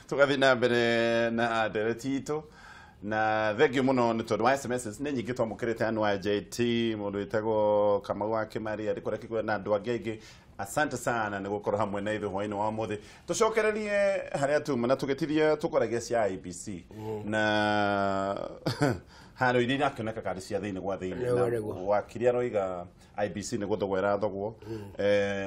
Speaker 1: tugathiĩ na mbere na ndereti itũ na thengiũ mũno nĩ tondũ wa SMS nĩ nyingĩ twamũkĩrĩte anũ wa JT mũndũ wĩtagwo Kamau wa Kĩmaria ndĩkũrĩa kĩgwe na andũ angĩ aingĩ. Asante sana nĩ gũkorwo hamwe na ithuĩ hwaĩ-inĩ wa ũmũthĩ. Tũcokererie harĩa tuma na tũgĩtithia tũkoragia cia IEBC na haro iria irakĩoneka karĩ cia thĩinĩ gwa thĩinĩ. Wakiri aroiga IEBC nĩ gũthogwo ĩrathogwo.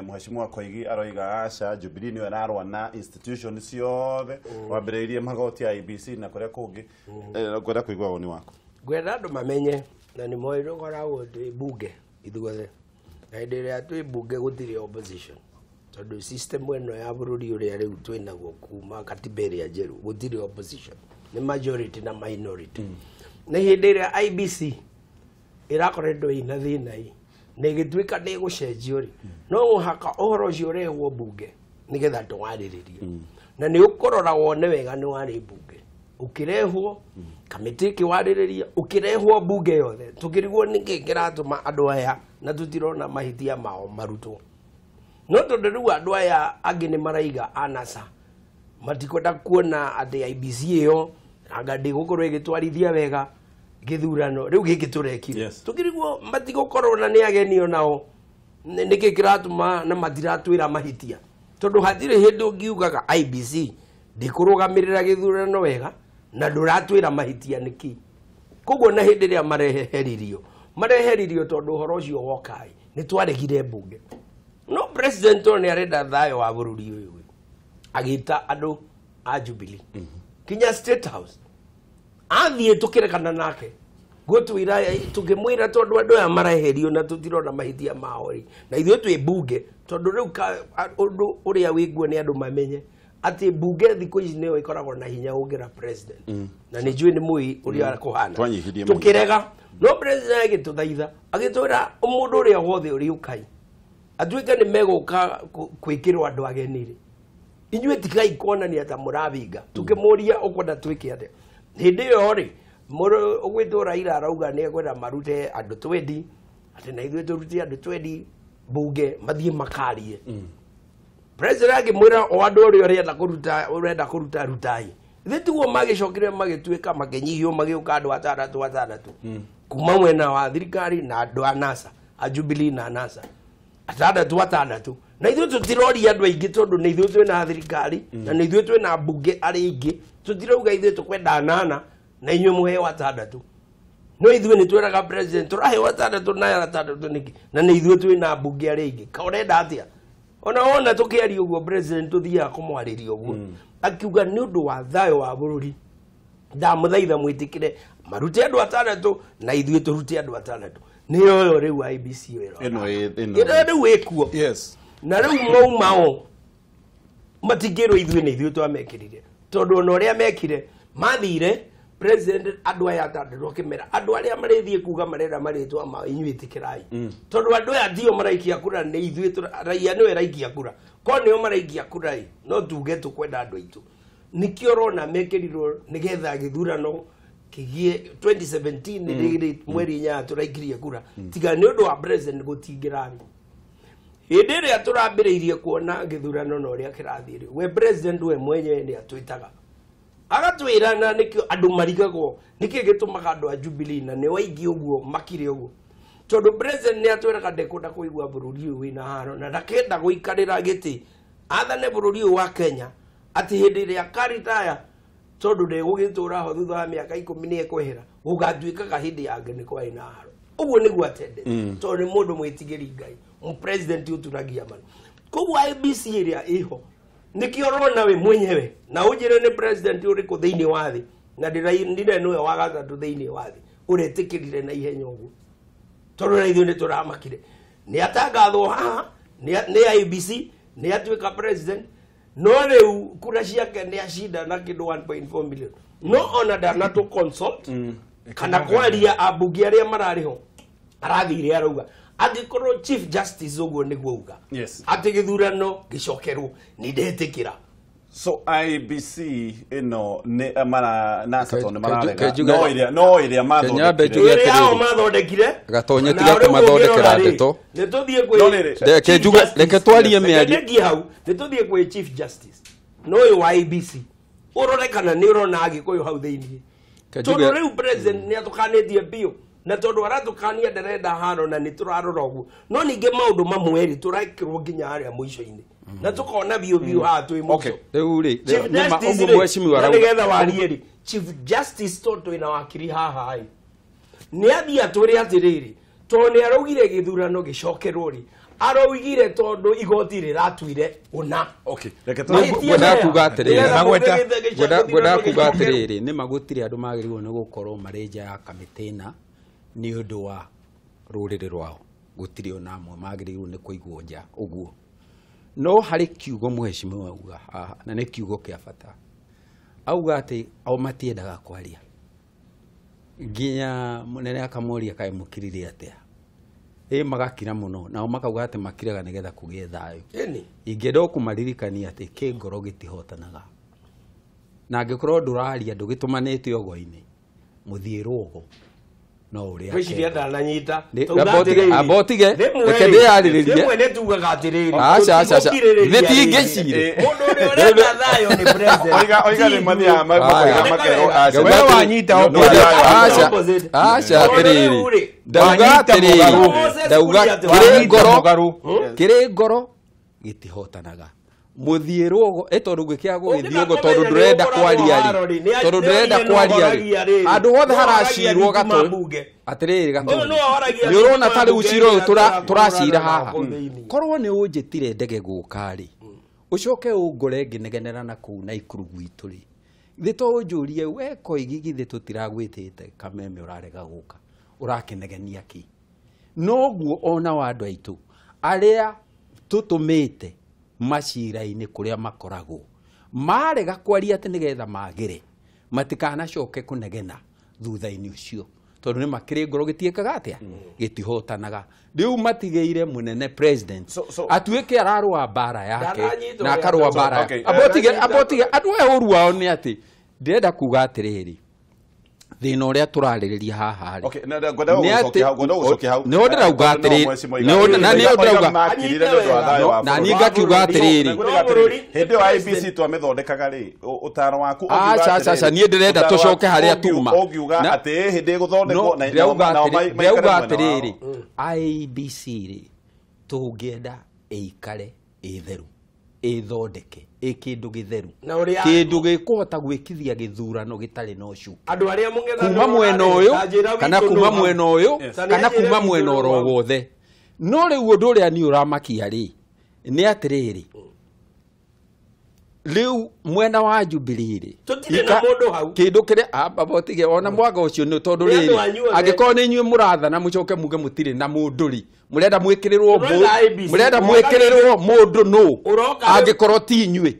Speaker 1: Mheshimiwa Koigi aroiga aca Jubilee nĩyo ĩrarũa na institution ciothe wambĩrĩirie magoti ya IEBC na kũrĩa kũngĩ. Ngwenda kũigua woni waku.
Speaker 4: Ngwenda andũ mamenye na nĩ moĩ tũkoragwo twĩ bunge ithuothe. Na hĩndĩ ĩrĩa twĩ bunge gũtirĩ opposition tondũ system ĩno ya bũrũri ũrĩa rĩu twĩnaguo kuma katiba ĩrĩa njerũ gũtirĩ opposition, nĩ majority na minority. Nĩ hĩndĩ ĩrĩa IEBC ĩrakoretwo ĩna thĩna ĩ na ĩgĩtuĩka nĩ ĩgũcenjio rĩ, no mũhaka ũhoro ũcio ũrehwo bunge nĩgetha tũwarĩrĩrie. Na nĩ ũkũrora wone wega nĩ warĩ bunge ũkĩrehwo kamĩtĩ ĩkĩwarĩrĩria ũkĩrehwo bunge yothe tũkĩrigwo nĩkĩ kĩratũma andũ aya na tũtirona mahĩtia mao marutwo. No tondũ rĩu andũ aya angĩ nĩ maraiga anasa matikwenda kuona atĩ IEBC ĩyo anga ndĩgũkorwo ĩgĩtwarithia wega gĩthurano rĩu gĩkĩ tũrekire. Tũkĩrigwo matigũkorwo na nĩ ageni onao nĩkĩ kĩratũma na matiratwĩra mahĩtia tondũ hatirĩ hĩndĩ ũngiugaga IEBC ndĩkũrũgamĩrĩra gĩthurano wega na ndũratwĩra mahĩtia nĩkĩ. Koguo na hĩndĩ ĩrĩa mareheririo tondũ ũhoro ũcio wokai nĩ twaregire bunge. No president nĩ arenda thayũ wa bũrũri ũyũ agĩta andũ a Jubilee kinya State House athiĩ tũkĩrekana nake gũtwĩra tũkĩmwĩra tondũ andũ aya mareherio na tũtirona mahĩtia mao rĩ na ithuĩ twĩ bunge tondũ rĩu ũndũ ũrĩa wĩguo nĩ andũ mamenye atĩ bunge thikũ ici nĩyo ĩkoragwo na hinya gũkĩra president. Na nĩ njũĩ nĩ mũĩ ũrĩa kũhana. Tũkĩrega no president agĩtũthaitha agĩtwĩra mũndũ ũrĩa wothe ũrĩũkai atuĩke nĩ megũka kwĩkĩrwo andũ ageni rĩ inyuĩ tigai kuonania ta mũrabinga. Tũkĩmũria ũkwenda twĩke atĩa. Hĩndĩ ĩyo rĩ ũgwĩtwo Raila arauga nĩ ekwenda marute andũ 20 atĩ na ithuĩ tũrute andũ 20 bunge mathiĩ makarie. President akĩmwĩra o andũ ũrĩa ũrenda kũruta rutai. Ithuĩ tiguo magĩcokire magĩtuĩka makĩnyihio magĩũka andũ atandatũ kuma mwena wa thirikari na andũ a NASA a Jubilee na NASA atandatũ na ithuĩ tũtiroria andũ aingĩ tondũ nĩ ithuĩ twĩna thirikari na nĩ ithuĩ twĩna mbunge arĩa aingĩ tũtirauga ithuĩ tũkwenda anana na inyuĩ mũheo atandatũ. No ithuĩ nĩ twĩraga president tũraheo atandatũ na atandatũ nĩkĩ na nĩ ithuĩ twĩna mbunge arĩa aingĩ ka ũrenda atĩa. Ona wona tũkĩaria ũguo president tũthiaga kũmwarĩria ũguo akiuga nĩ ũndũ wa thayũ wa bũrũri ndamũthaitha mwĩtĩkĩre marute andũ atandatũ na ithuĩ tũrute andũ atandatũ. Nĩyo ĩyo rĩu IEBC ĩno ĩno rĩu ĩkuo.
Speaker 1: Yes.
Speaker 4: Na rĩu maumao matingĩrwo ithuĩ nĩ ithuĩ twamekĩrire tondũ ona ũrĩa mekire mathire president andũ aya atandatũ akĩmera andũ arĩa marĩthiĩ kuga marenda marĩtwa mao inyuĩ ĩtĩkĩrai tondũ andũ aya tio maraikia kura nĩ ithuĩ raia nĩwe ĩraikia kura korwo nĩo maraikia kura ĩ no tuge tũkwenda andũ aitũ. Nĩkĩo ũrona mekĩrirwo nĩgetha gĩthurano kĩgie 2017 rĩrĩ mweri 8 tũraikirie kura tiga nĩ ũndũ wa president gũtingĩrarĩ. Hĩndĩ ĩrĩa tũrambĩrĩirie kuona gĩthurano na ũrĩa kĩrathiĩ rĩ we president we mwenyewe nĩ atwĩtaga agatwĩra na nĩkĩo andũ marigagwo nĩkĩ gĩtũmaga andũ a Jubilee na nĩ waingĩ ũguo makire ũguo tondũ president nĩ atwĩraga ndekwenda kũigua bũrũri ũyũ wĩna haro na ndakenda gũikarĩra gĩtĩ athane bũrũri ũyũ wa Kenya atĩ hĩndĩ ĩrĩa akaritaya tondũ ndegũgĩtũra ho thutha wa mĩaka 10 nĩ ekwehera gũgatuĩkaga hĩndĩ yake nĩ kwarĩ na haro. Ũguo nĩguo atendete tondũ nĩ mũndũ mwĩtigĩri Ngai president ũturagia mano. Koguo IEBC ĩrĩa ĩho nĩkĩo ũrona we mwenyewe na ũnjĩre nĩ president ũrĩkũ thĩinĩ wa thĩ na ndĩra nĩwe wa gatatũ thĩinĩ wa thĩ ũretĩkĩrire na ihenya ũguo. Tondũ na ithuĩ nĩ tũramakire. Nĩ atangathwo haha nĩ IEBC nĩ atuĩka president no rĩu kura ciake nĩ acinda na kĩndũ 1.4 million. No ona ndanatũ consult kana kwaria ambunge arĩa mararĩ ho arathire arauga angĩkorwo Chief Justice ũguo nĩguo uga atĩ gĩthurano gĩcokerwo nĩ ndetĩkĩra.
Speaker 1: So IEBC ino ni mara NASA to mararega no iria no iria mathondekire
Speaker 3: gatonye tiga kumathondekera ndeto
Speaker 4: ni tuthie kwi
Speaker 3: reke njuge reke twarie miario
Speaker 4: ngi hau ni tuthie kwi Chief Justice no uyu wa IEBC urore kana ni urona Agikuyu hau thiini tondu riu president ni atukanitie biu na tondu aratukania ndarenda haro na ni turarora uguo no ningi maundu mamwe ri turekirwo nginya haria mwico-ini na tukona biu biu haha twi mwico
Speaker 3: riu ri nima uguo mheshimiwa
Speaker 4: arauga nigetha warie ri Chief Justice tondu ina wakiri haha ni athie atwire atiriri tondu ni araugire githurano gicokerwo ri araugire tondu igoti riratuire una
Speaker 1: okay reke
Speaker 3: ngwenda kuga atiriri ngwenda kuga atiriri ni magutire andu magirirwo ni gukorwo mari nja ya kamiti na ni undu wa ruriri rwao gutire ona amwe magirirwo ni kuigwo nja uguo no hari kiugo mheshimiwa auga haha na ni kiugo kia bata auga ati ao matiendaga kwaria nginya munene akamoria kae mukirire atia ĩ magakira muno nao makauga ati makiraga nigetha kugie thayo ingĩenda kũmaririkania atĩ kĩngoro gĩtihotanaga na angĩkorwo ndũraria ndũgĩtũmanĩte ũgo-inĩ mũthiĩ rũgo no ũrĩa
Speaker 4: gwĩciria ndananyita
Speaker 3: abotige reke ndĩyarĩrĩrie
Speaker 4: rĩmwe nĩ tugaga atĩrĩrĩ
Speaker 3: aca aca aca nĩ tingĩcire
Speaker 4: mũndũ ũrĩa ũrenda thayũ nĩ president
Speaker 1: oiga nĩ mathiaga makerwo aca
Speaker 2: we wanyita
Speaker 3: aca aca atĩrĩrĩ ndauga atĩrĩrĩ ndauga kĩrĩ ngoro gĩtihotanaga muthie rũgo tondu gwĩkĩaga gũgĩthiĩ ũguo tondu ndũrenda kwaria rĩ tondu ndũrenda kwaria rĩ handũ hothe haracirwo gatũ atĩrĩrĩ gatũ nĩ ũrona ta rĩu cira ũyũ tũracira haha korwo nĩ ũnjĩtire ndege gũka rĩ ũcoke ũngore ngĩnegenera na kũu Naikuru gwitũ rĩ githĩ to ũnjũrie we Koigi githĩ tũtiragwĩtĩte Kameme ũrarega gũka ũrakĩnegenia kĩ noguo ona wa andũ aitũ arĩa tũtũmĩte macira-inĩ kũrĩa makoragwo marega kwaria atĩ nĩgetha magĩre matikanacoke kũnegena thutha-inĩ ũcio tondũ nĩ makĩrĩ ngoro gĩtiĩkaga atĩa gĩtihotanaga rĩu matigĩire mũnene president atuĩke ararũa mbara yake na akarũa mbara abotige andũ aya ũru wao nĩ atĩ ndĩrenda kuga atĩrĩrĩ thĩna ũrĩa tũrarĩrĩria haha rĩ nĩho ndĩrauga atĩrĩrĩ na nĩho ndĩrauga na niĩ ngakiuga atĩrĩrĩ
Speaker 1: hĩndĩ ĩyo IEBC twamĩthondekaga rĩ ũtaro waku
Speaker 3: aca aca aca niĩ ndĩrenda tũcoke harĩa tuma
Speaker 1: ũngiuga atĩ hĩndĩ ĩgũthondekwo
Speaker 3: ndĩrauga atĩrĩrĩ IEBC rĩ tũngĩenda ĩikare ĩ theru ĩthondeke ĩ kĩndũ gĩtheru kĩndũ gĩkũhota gwĩkithia gĩthurano gĩtarĩ na ũcuke
Speaker 4: andũ arĩa mũng'ethanĩro
Speaker 3: kuma mwena ũyũ kana kuma mwena ũyũ kana kuma mwena oro wothe no rĩu ũndũ ũrĩa niĩ ũramakia rĩ nĩ atĩrĩrĩ rĩu mwena wa Jubilee rĩ
Speaker 4: tũtirĩ na mũndũ hau
Speaker 3: kĩndũ kĩrĩa abotige ona mwaga ũcio nĩ tondũ rĩrĩ angĩkorwo nĩ inyuĩ mũrathana mũcoke muge mũtirĩ na mũndũ rĩ mũrenda mwĩkĩrĩrwo mũrenda mwĩkĩrĩrwo mũndũ nũ angĩkorwo ti inyuĩ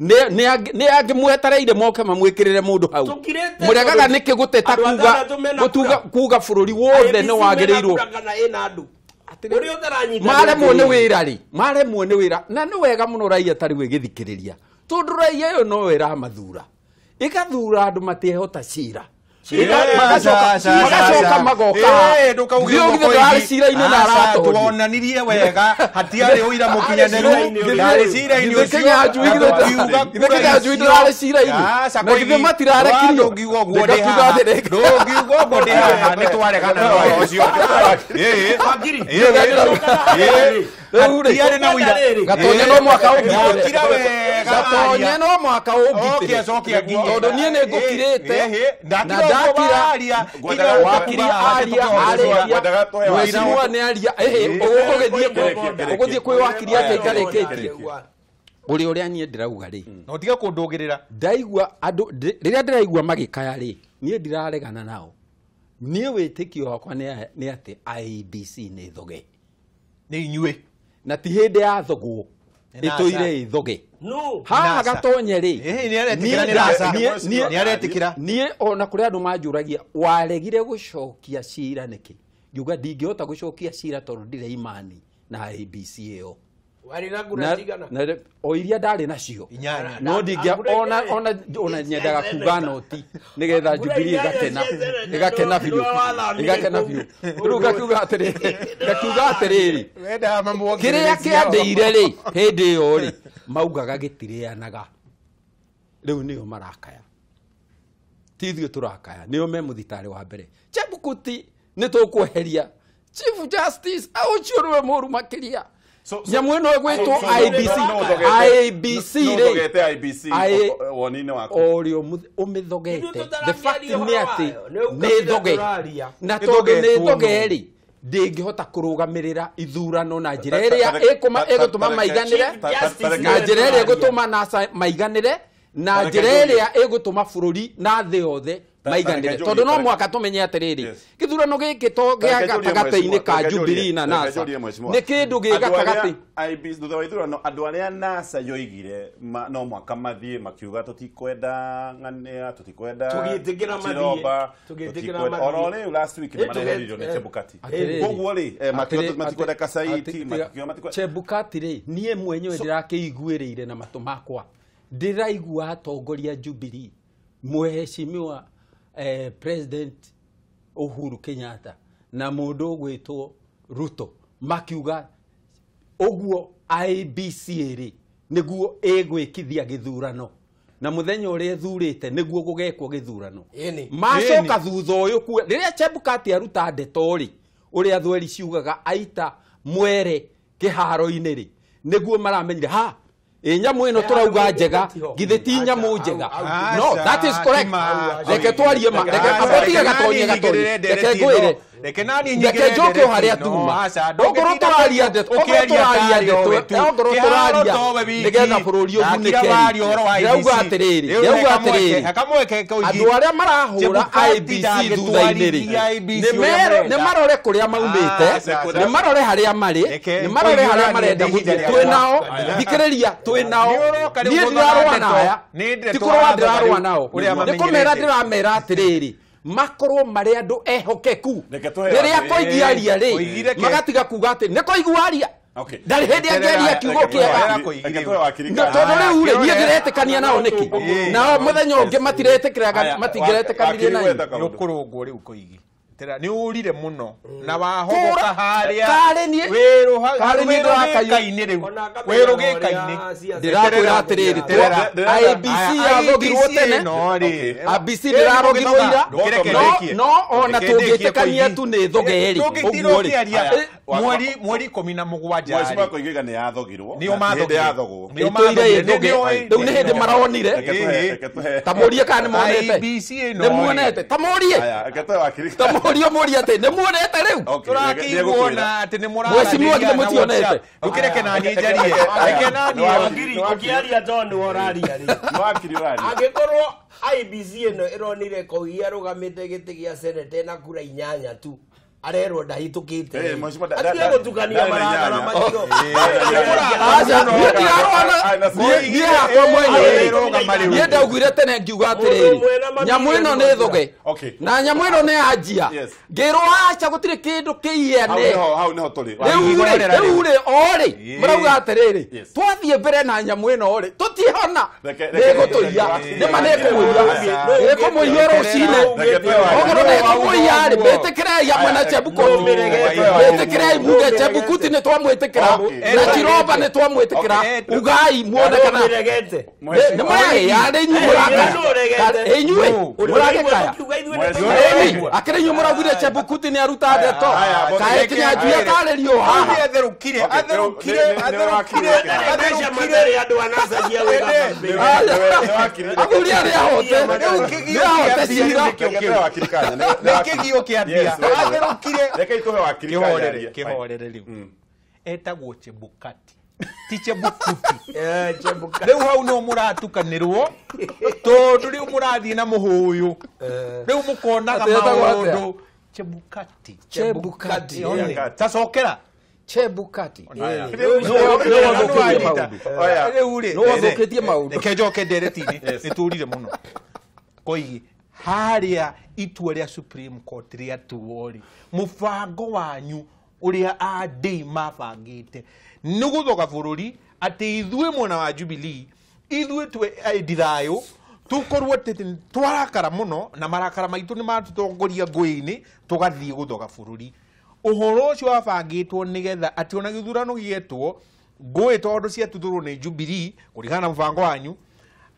Speaker 3: nĩ angĩ mwetereire moke mamwĩkĩrĩre mũndũ hau mũregaga nĩkĩ gũteta kuga kuga bũrũri wothe nĩ wagĩrĩirwo maremwo nĩ wĩra rĩ maremwo nĩ wĩra na nĩ wega mũno raia tarĩ ĩgĩthikĩrĩria tondu raia ĩyo no ĩramathura ĩgathura andũ matehota cira magacoka magoka ndũrarĩ cira-inĩ na aratoria
Speaker 2: tuonanirie wega hatiarĩ ũira mũkinyanĩru ndarĩ cira-inĩ ũcio
Speaker 3: githĩ Kĩnyanjui ndũrarĩ cira-inĩ na githĩ matirarekirio
Speaker 2: ndũngiuga ũguo ndĩ haha ndũngiuga ũguo ndĩ haha nĩ twaregana na ũhoro ũcio hatiarĩ na ũira
Speaker 3: Gatonye no mwaka ũngitĩre
Speaker 2: Gatonye
Speaker 3: no mwaka ũngitĩre tondũ niĩ nĩ ngũkirĩte na ndakira wakiri aria arĩria mheshimiwa nĩ aria ũgũthiĩ kwĩ wakiri ake itarĩkĩtie ũrĩa niĩ ndĩrauga rĩ
Speaker 2: na ũtige kũndũgĩrĩra
Speaker 3: ndaigua andũ rĩrĩa ndĩraigua magĩkaya rĩ niĩ ndiraregana nao Niĩ wĩtĩkio wakwa nĩ atĩ IEBC nĩ thoge.
Speaker 2: Nĩ inyuĩ.
Speaker 3: Na ti hĩndĩ ya thogwo. Ĩtũire ĩthoge.
Speaker 4: No.
Speaker 3: Haha Gatonye rĩ.
Speaker 2: Nĩ aretĩkĩra.
Speaker 3: Niĩ ona kũrĩ andũ manjũragia waregire gũcokia cira nĩkĩ? Ngiuga ndingĩhota gũcokia cira tondũ ndirĩ imani na IEBC ĩyo.
Speaker 4: Warĩ na ngura cigana?
Speaker 3: O iria ndarĩ nacio. No ndingĩa ona nyendaga kuga noti nĩgetha Jubilee ĩgakena. Ĩgakena biũ. Ĩgakena biũ. Rĩu ngakiuga atĩrĩrĩ. Kĩrĩa kĩandĩire rĩ hĩndĩ ĩyo rĩ maugaga gĩtirĩanaga. Rĩu nĩo marakaya. Ti ithuĩ tũrakaya, nĩo me mũthitarĩ wa mbere. Chebukati nĩ tũkweheria. Chief Justice ũcio nĩwe mũũru makĩria. Nyamũ ĩno ĩgwĩtwo IEBC. IEBC
Speaker 1: rĩ. IEBC woni-inĩ waku.
Speaker 3: Ũrĩa ũmĩthogete. The fact nĩ atĩ nĩ thoge. Na tondũ nĩ thoge rĩ ndĩngĩhota kũrũgamĩrĩra ithurano na njĩra ĩrĩa ĩgũtũma maiganĩre, na njĩra ĩrĩa ĩgũtũma NASA maiganĩre, na njĩra ĩrĩa ĩgũtũma bũrũri na thĩ yothe maiganĩre. Tondũ no mwaka tũmenye atĩrĩrĩ, gĩthurano gĩkĩ to gĩa gatagatĩ-inĩ ka Jubilee na NASA nĩ kĩndũ gĩ gatagatĩ.
Speaker 1: Thutha wa ithurano andũ arĩa NASA yoigire no mwaka mathiĩ makiuga tũtikwenda ng'ania, tũtikwenda Chiromba, tũtikwenda oro rĩu last week nĩ mareheririo nĩ Chebukati. Koguo rĩ makiuga matikwenda Kasaiti, makiuga matikwenda
Speaker 3: Chebukati rĩ niĩ mwenyewe ndĩrakĩiguĩrĩire na matũ makwa. Ndĩraigua atongoria Jubilee mheshimiwa President Uhuru Kenyatta na mũndũ ũgwĩtwo Ruto makiuga ũguo IEBC rĩ nĩguo ĩgwĩkithia gĩthurano na mũthenya ũrĩa ĩthurĩte nĩguo gũgekwo gĩthurano. Macoka thutha ũyũ rĩrĩa Chebukati aruta ndeto rĩ ũrĩa thweri ciugaga aita mwere kĩharo-inĩ rĩ nĩguo maramenyire ha nyamũ ĩno tũrauga njega githĩ ti nyamũ njega. No, that is correct. Reke twarie ma, reke abotige Gatonye Gatonye. Reke ngwĩre. Reke njoke o harĩa tuma. Okorwo tũraria ndeto, okorwo tũraria ndeto, okorwo tũraria nĩgetha bũrũri ũgunĩke. Ndĩrauga atĩrĩrĩ, ndĩrauga atĩrĩrĩ. Andũ arĩa marahũra IEBC thutha-inĩ rĩ, nĩ marore kũrĩa maumĩte, nĩ marore harĩa marĩ, nĩ marore harĩa marenda gũthiĩ. Twĩ nao, thikĩrĩria, twĩ nao. Niĩ ndirarũa na aya, ti kũrũa ndĩrarũa nao. Nĩ kũmera ndĩramera atĩrĩrĩ, makorwo marĩ andũ ehokeku. Rĩrĩa Koigi aria rĩ, magatiga kuga atĩ nĩ Koigi waria. Ndarĩ hĩndĩ angĩaria kiugo kĩega. Tondũ rĩu rĩ, niĩ ndĩretĩkania nao nĩkĩ? Nao mũthenya ũngĩ matiretĩkĩraga, matingĩretĩkanirie na niĩ.
Speaker 2: Nĩ ũkũrũngwo rĩu Koigi. Nĩ ũrire mũno na wahogoka harĩa wĩrũgĩka-inĩ rĩu wĩrũgĩka-inĩ.
Speaker 3: Ndĩrakwĩra atĩrĩrĩ, IEBC yathogirwo tene, IEBC ndĩrarogirwo ira, no ona tũngĩtĩkania tu nĩ thoge rĩ, ũguo rĩ.
Speaker 2: Mweri 17
Speaker 1: Mheshimiwa Koigi nĩ yathogirwo.
Speaker 2: Nĩ mathogirwo.
Speaker 3: Ĩtũire ĩthoge. Rĩu nĩ hĩndĩ maronire. Ta mũrie kana nĩ monete. Nĩ muonete. Ta mũrie. Ta mũrie mũrie atĩ nĩ muonete rĩu.
Speaker 2: Tũrakĩiguona atĩ nĩ
Speaker 3: mũraranĩria. Mheshimiwa githĩ mũtionete.
Speaker 2: Ndũkĩreke naniĩ njarie. Reke naniĩ.
Speaker 4: Ũkĩaria tondũ nĩwe ũraria rĩ. Angĩkorwo IEBC ĩno ĩronire Koigi arũgamĩte gĩtĩ gĩa senate na kura 8 tu, arerwo ndahĩtũkĩte. Atige gũtukania marakara macio.
Speaker 3: Aca, niĩ ndirarũa niĩ hakwa mwenyewe. Niĩ ndaugire tene ngiuga atĩrĩrĩ, nyamũ ĩno nĩ thoge na nyamũ ĩno nĩ yanjia. Ngĩrwo aca gũtirĩ kĩndũ kĩiyane. Rĩu rĩ o rĩ marauga atĩrĩrĩ, twathiĩ mbere na nyamũ ĩno rĩ tũtihona, nĩĩgũtũiya. Nĩma nĩĩkũmũiya, nĩĩkũmũiya rũcinĩ. Okorwo nĩĩkũmũiya rĩ, mĩtĩkĩrei hamwe na Chebukati. Mĩtĩkĩrei muge Chebukati nĩ twamwĩtĩkĩra na Chiromba nĩ twamwĩtĩkĩra. Ugai muone kana nĩ mũragĩa nĩ inyuĩ mũrakaya. Inyuĩ mũragĩkaya. Akĩrĩ inyuĩ mũraugire Chebukati nĩ aruta ndeto. Kaĩ Kĩnyanjui atarĩrio haha.
Speaker 2: Atherũkire, atherũkire, atherũkire,
Speaker 4: atherũkire andũ a NASA cia wĩra.
Speaker 3: Athuri arĩa ahote. Nĩ ahote cira.
Speaker 2: Nĩ kĩgio kĩambia. Atherũkire.
Speaker 1: Reke itũhe wakiri
Speaker 2: kanya. Kĩhorere rĩu. Etagwo Chebukati. Ti Chebukuti. Rĩu hau no mũratukanĩrwo tondũ rĩu mũrathiĩ na mũhũyũ. Rĩu mũkonaga maũndũ. Chebukati.
Speaker 3: Chebukati.
Speaker 2: Tacokera.
Speaker 3: Chebukati.
Speaker 2: No wathukitie maundu. Reke njoke ndereti-inĩ nĩtũrire mũno. Koigi harĩa itua rĩa Supreme Court rĩatuo rĩ, mũbango wanyu ũrĩa AD mabangĩte nĩ gũthoga bũrũri atĩ ithuĩ mwena wa Jubilee ithuĩ twĩ endi thayũ tukorwo atĩ twarakara mũno na marakara maitũ nĩ matũtongoria ngũĩ-inĩ tũgathiĩ gũthoga bũrũri. Ũhoro ũcio wabangĩtwo nĩgetha atĩ ona gĩthurano gĩetwo ngũĩ tondũ ciatuthũrwo nĩ Jubilee kũringana na mũbango wanyu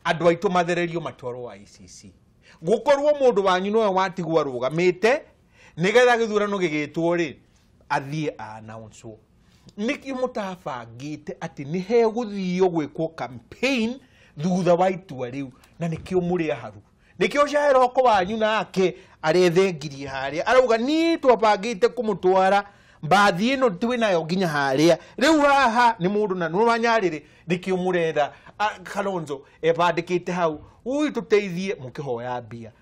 Speaker 2: andũ aitũ mathererio matwarwo ICC. Gũkorwo mũndũ wanyu nowe watigwo arũgamĩte nĩgetha gĩthurano gĩgĩtwo rĩ athiĩ announce-wo. Nĩkĩ mũtabangĩte atĩ nĩ hegũthio gwĩkwo campaign thutha wa itua rĩu na nĩkĩo mũrĩ aharu? Nĩkĩo Shairoko wanyu nake arethengirie harĩa arauga niĩ twabangĩte kũmũtwara mbathi ĩno twĩ nayo nginya harĩa rĩu haha nĩ mũndũ na nĩ wanyarĩrĩ nĩkĩo mũretha Kalonzo ebandĩkĩte hau ui tũteithie mũkĩhoya mbia.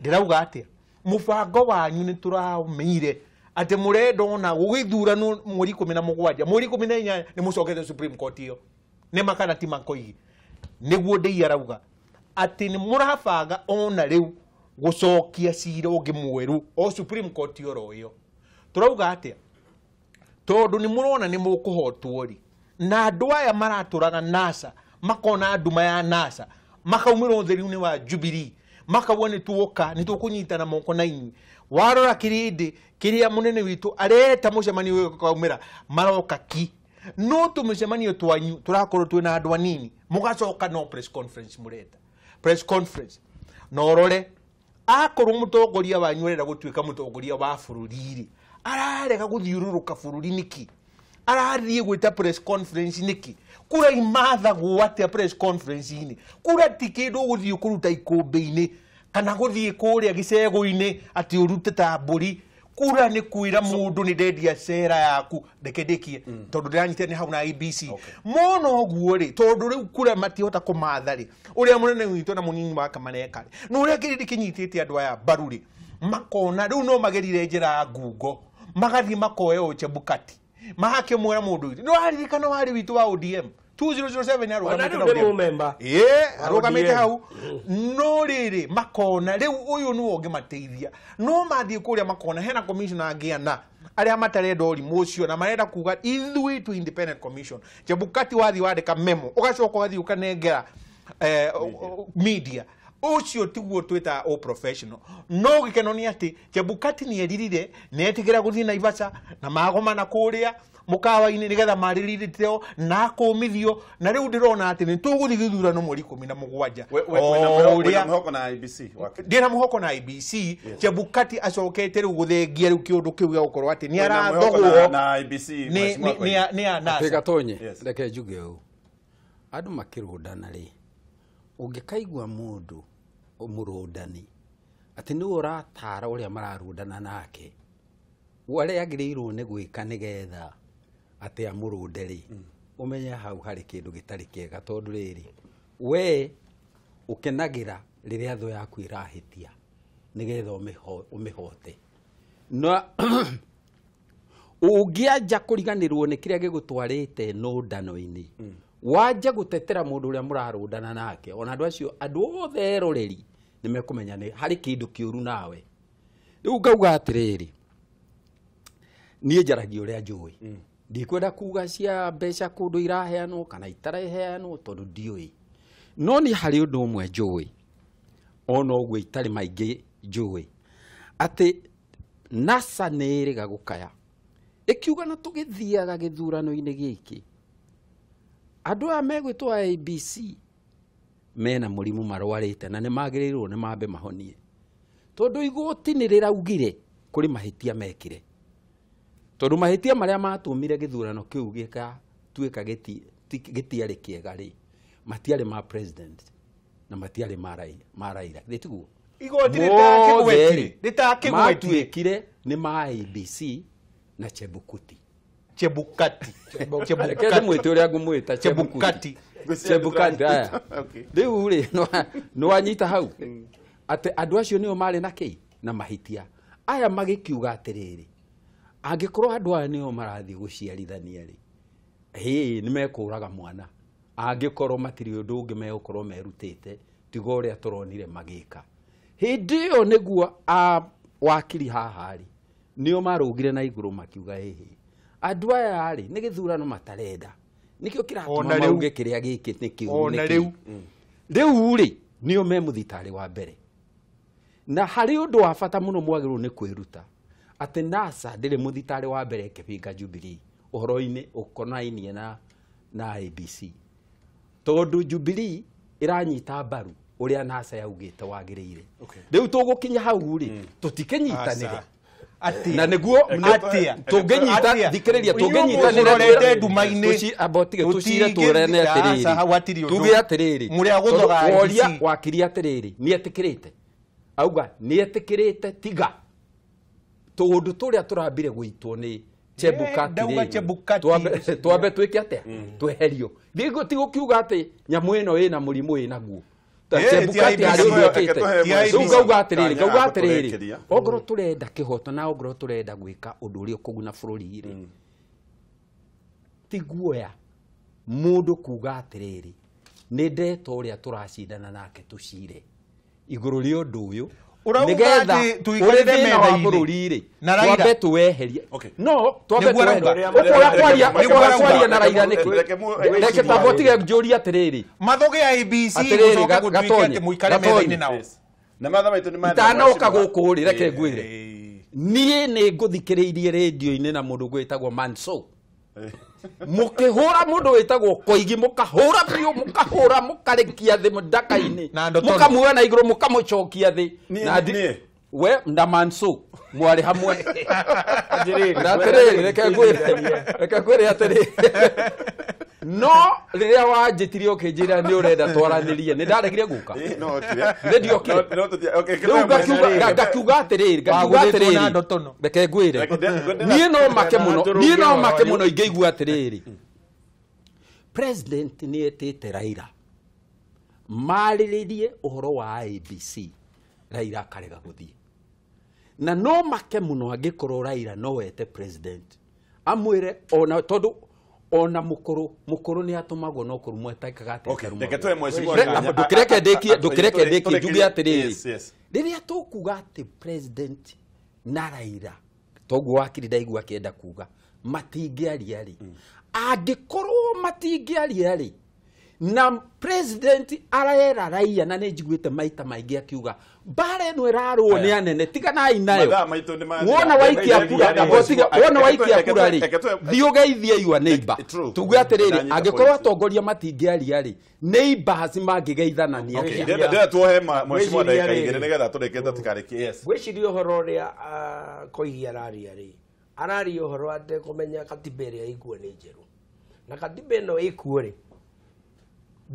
Speaker 2: Ndĩrauga atĩa mũbango wanyu nĩ tũraũmeire atĩ mũrenda ona gũgĩthuranwo mweri 17 mweri 18 nĩ mũcokete Supreme Court ĩyo nĩ makana ti makoigi nĩguo ndĩi arauga atĩ nĩ mũrabanga ona rĩu gũcokia cira ũngĩ mwerũ o Supreme Court oro ĩyo. Tũrauga atĩa tondũ nĩ mũrona nĩ mũkũhotwo rĩ na andũ aya maratũraga NASA makona nduma ya NASA makaumĩra ũtheri-inĩ wa Jubilee makauga nĩ tuoka nĩ tũkũnyitana moko na inyuĩ. Warora kĩrĩndĩ kĩrĩa mũnene witũ areta mũcemanio ũyũ ũkaumĩra maroka ki no tũmĩcemanio twanyu tũrakorwo twĩna andũ anini mũgacoka no press conference mũreta press conference na ũrore akorwo mũtongoria wanyu arenda gũtuĩka mũtongoria wa bũrũri rĩ ararega gũthiũrũrũka bũrũri nĩkĩ? Arathiĩ gwĩta press conference nĩkĩ? Kura imathagwo atĩa press conference-inĩ? Kura ti kĩndũ ũgũthiĩ kũruta ikũmbĩ-inĩ kana gũthiĩ kũrĩa gĩcegũ-inĩ atĩ ũrute ta mbũri. Kura nĩ kwĩra mũndũ nĩ ndendia cera yaku reke ndĩkie tondũ ndĩranyitĩra nĩ hau na IBC mũno ũguo rĩ tondũ rĩu kura matihota kũmatha rĩ ũrĩa mũnene witũ na mũnini wake mareka rĩ na ũrĩa kĩrĩndĩ kĩnyitĩte andũ aya mbaru rĩ makona rĩu no magerire njĩra ya ngungo magathiĩ makoya o Chebukati magakĩmwĩra mũndũ witũ nĩ waririkana warĩ witũ wa ODM 2007 arũgamĩte na ODM arũgamĩte hau no rĩrĩ makona rĩu ũyũ nĩwe ũngĩmateithia no mathiĩ kũrĩa makona hena commissioner angĩ ana arĩa matarenda ũrimũ ũcio na marenda kuga ithuĩ tu independent commission. Chebukati wathiĩ wandĩka memo ũgacoka ũgathiĩ ũkanengera media ũcio tiguo twĩtaga o professional. No gĩkeno nĩ atĩ Chebukati nĩ eririre nĩ etĩkĩra gũthiĩ Naivasha na magomana kũrĩa mũkawa-inĩ nĩgetha marĩrĩrĩteo na akũmithio na rĩu ndĩrona atĩ nĩ tũgũthiĩ gĩthurano mweri 17.
Speaker 1: Wĩna mũhoko na IBC?
Speaker 2: Ndĩna mũhoko na IBC. Chebukati acokete rĩu gũthengia rĩu kĩũndũ kĩu gĩa gũkorwo atĩ nĩ arathogwo
Speaker 1: na IBC
Speaker 2: nĩ a NASA.
Speaker 3: Gatonye reke njuge ũũ andũ makĩrũndana rĩ ũngĩkaigua mũndũ mũrũndani atĩ nĩwe ũratara ũrĩa mararũndana nake ũrĩa agĩrĩirwo nĩ gwĩka nĩgetha atĩ amũrũnde rĩ ũmenye hau harĩ kĩndũ gĩtarĩ kĩega tondũ rĩrĩ we ũkenagĩra rĩrĩa thũ yaku ĩrahĩtia nĩgetha ũmĩhote na ũngĩanja kũriganĩrwo nĩ kĩrĩa gĩgũtwarĩte nũndano-inĩ wanja gũtetera mũndũ ũrĩa mũrarũndana nake ona andũ acio andũ othe eroreri nĩ mekũmenya nĩ harĩ kĩndũ kĩũru nawe. Rĩu ngauga atĩrĩrĩ niĩ njaragia ũrĩa njũĩ ndikwenda kuga cia mbeca kũndũ iraheanwo kana itaraheanwo tondũ ndiũĩ no nĩ harĩ ũndũ ũmwe njũĩ ona ũguo itarĩ maingĩ njũĩ atĩ NASA nĩ ĩrĩga gũkaya ĩkiuga na tũgĩthiaga gĩthurano-inĩ gĩkĩ andũ aya megwĩtwo ABC mena mũrimũ marwarĩte na nĩ magĩrĩirwo nĩ mambe mahonie tondũ igoti nĩ rĩraugire kũrĩ mahĩtia mekire tondũ mahĩtia marĩa matũmire gĩthurano kĩu gĩgatuĩka gĩtiarĩ kĩega rĩ matiarĩ ma president na matiarĩ ma Raila githĩ tiguo
Speaker 2: igoti rĩtakĩgwetire
Speaker 3: matuĩkire nĩ ma ABC na Chebukati.
Speaker 2: Chebukati.
Speaker 3: Chebukati mwite uria ngumwita Chebukati. Chebukati aya. Riu ri no wanyita hau ati andu acio nio mari na kii na mahitia. Aya magĩkiuga atĩrĩrĩ, angĩkorwo andũ aya nĩo marathiĩ gũciarithania rĩ, hĩ nĩ mekũraga mwana angĩkorwo matirĩ ũndũ ũngĩ megũkorwo merutĩte tiga ũrĩa tũronire magĩka. Hĩndĩ ĩyo nĩguo wakiri haha rĩ nĩo marũgire na igũrũ makiuga ĩhĩ andũ aya rĩ nĩ gĩthurano matarenda nĩkĩo kĩratũma mauge kĩrĩa gĩkĩ nĩ kĩũru nĩkĩ. Rĩu rĩ nĩo me mũthitarĩ wa mbere. Na harĩ ũndũ wa bata mũno mwagĩrĩirwo nĩ kwĩruta atĩ NASA ndĩrĩ mũthitarĩ wa mbere ĩkĩbinga Jubilee ũhoro-inĩ ũkonainie na ABC tondũ Jubilee ĩranyita mbaru ũrĩa NASA yaugĩte wagĩrĩire. Rĩu tũgũkinya hau rĩ tũtikĩnyitanĩre na nĩguo tũngĩnyita thikĩrĩria tũngĩnyitanĩra
Speaker 2: ndumainĩ
Speaker 3: tũcire tũrene atĩrĩrĩ tuge atĩrĩrĩ woria wakiri atĩrĩrĩ nĩetĩkĩrĩte auga nĩetĩkĩrĩte tiga tũũndũ tũrĩa tũrambire gũitwo nĩ Chebukati twambe twĩke atĩa tweherio ti gũkiuga atĩ nyamũ ĩno ĩna mũrimũ ĩnaguo Chebukati harĩ ũndũ ekĩte. Rĩu ngauga atĩrĩrĩ ongorwo tũrenda kĩhoto na ongorwo tũrenda gwĩka ũndũ ũrĩa ũkũguna bũrũri rĩ ti guoya mũndũ kuga atĩrĩrĩ nĩ ndeta ũrĩa tũracindana nake tũcire igũrũ rĩa ũndũ ũyũ nigetha ũrĩ thĩna wa bũrũri rĩ twambe tũweherie no twambe tũweherie ũkwaga kwaria na Raila nĩkĩ reke twambe ũtige njũrie atĩrĩrĩ
Speaker 2: mathoge ya ABC gũcoke gũtuĩke atĩ mũikare metha-inĩ nao
Speaker 1: na matha maitũ nĩ
Speaker 3: itanoka gũkũ rĩ reke ngwĩre niĩ nĩ ngũthikĩrĩirie rĩndio-inĩ na mũndũ gwĩtagwo Manso mukihura mundu witagwo Koigi mukahura biu mukahura mukarikia thi ndaka-inĩ mukamuoya na iguru mukamucokia thi na we na Manso mwari hamwe na atiriri reke ngwire atiriri no riria wanjitirie ukinjira ni urenda twaranirie ni ndaregire guka ni ndiokire riu ngakiuga atiriri reke ngwire nie no make muno ingĩigua atiriri president ni etĩte Raila marĩrĩrie ũhoro wa ABC Raila akarega gũthiĩ na no make mũno angĩkorwo Raila no ete president amwĩre ona tondũ ona mukuru ni atumagwo no kurumwo etekaga atia ndukireke ndikie njuge atiriri riria tukuga ati president na Raila toguo wakiri ndaigua akienda kuga matingĩaria rĩ angĩkorwo matingĩaria rĩ na president arera raia na nĩ njiguĩte maita maingĩ akiuga mbara ĩno ĩrarũo nĩ anene tiganai nayo wona waikia kura wona waikia kura rĩ thiĩ ũgeithie your neighbor tuge atĩrĩrĩ angĩkorwo atongoria matingĩaria rĩ neighbors mangĩgeithanania
Speaker 1: atĩa ndĩrenda tuohe mheshimiwa ndagĩka igĩrĩ nĩgetha tũrĩkie tũtikarĩkie yes
Speaker 4: ngwĩciria ũhoro ũrĩa Koigi araria rĩ araria ũhoro atĩ kũmenya katiba ĩrĩa ĩkuo nĩ njerũ na katiba ĩno ĩkuo rĩ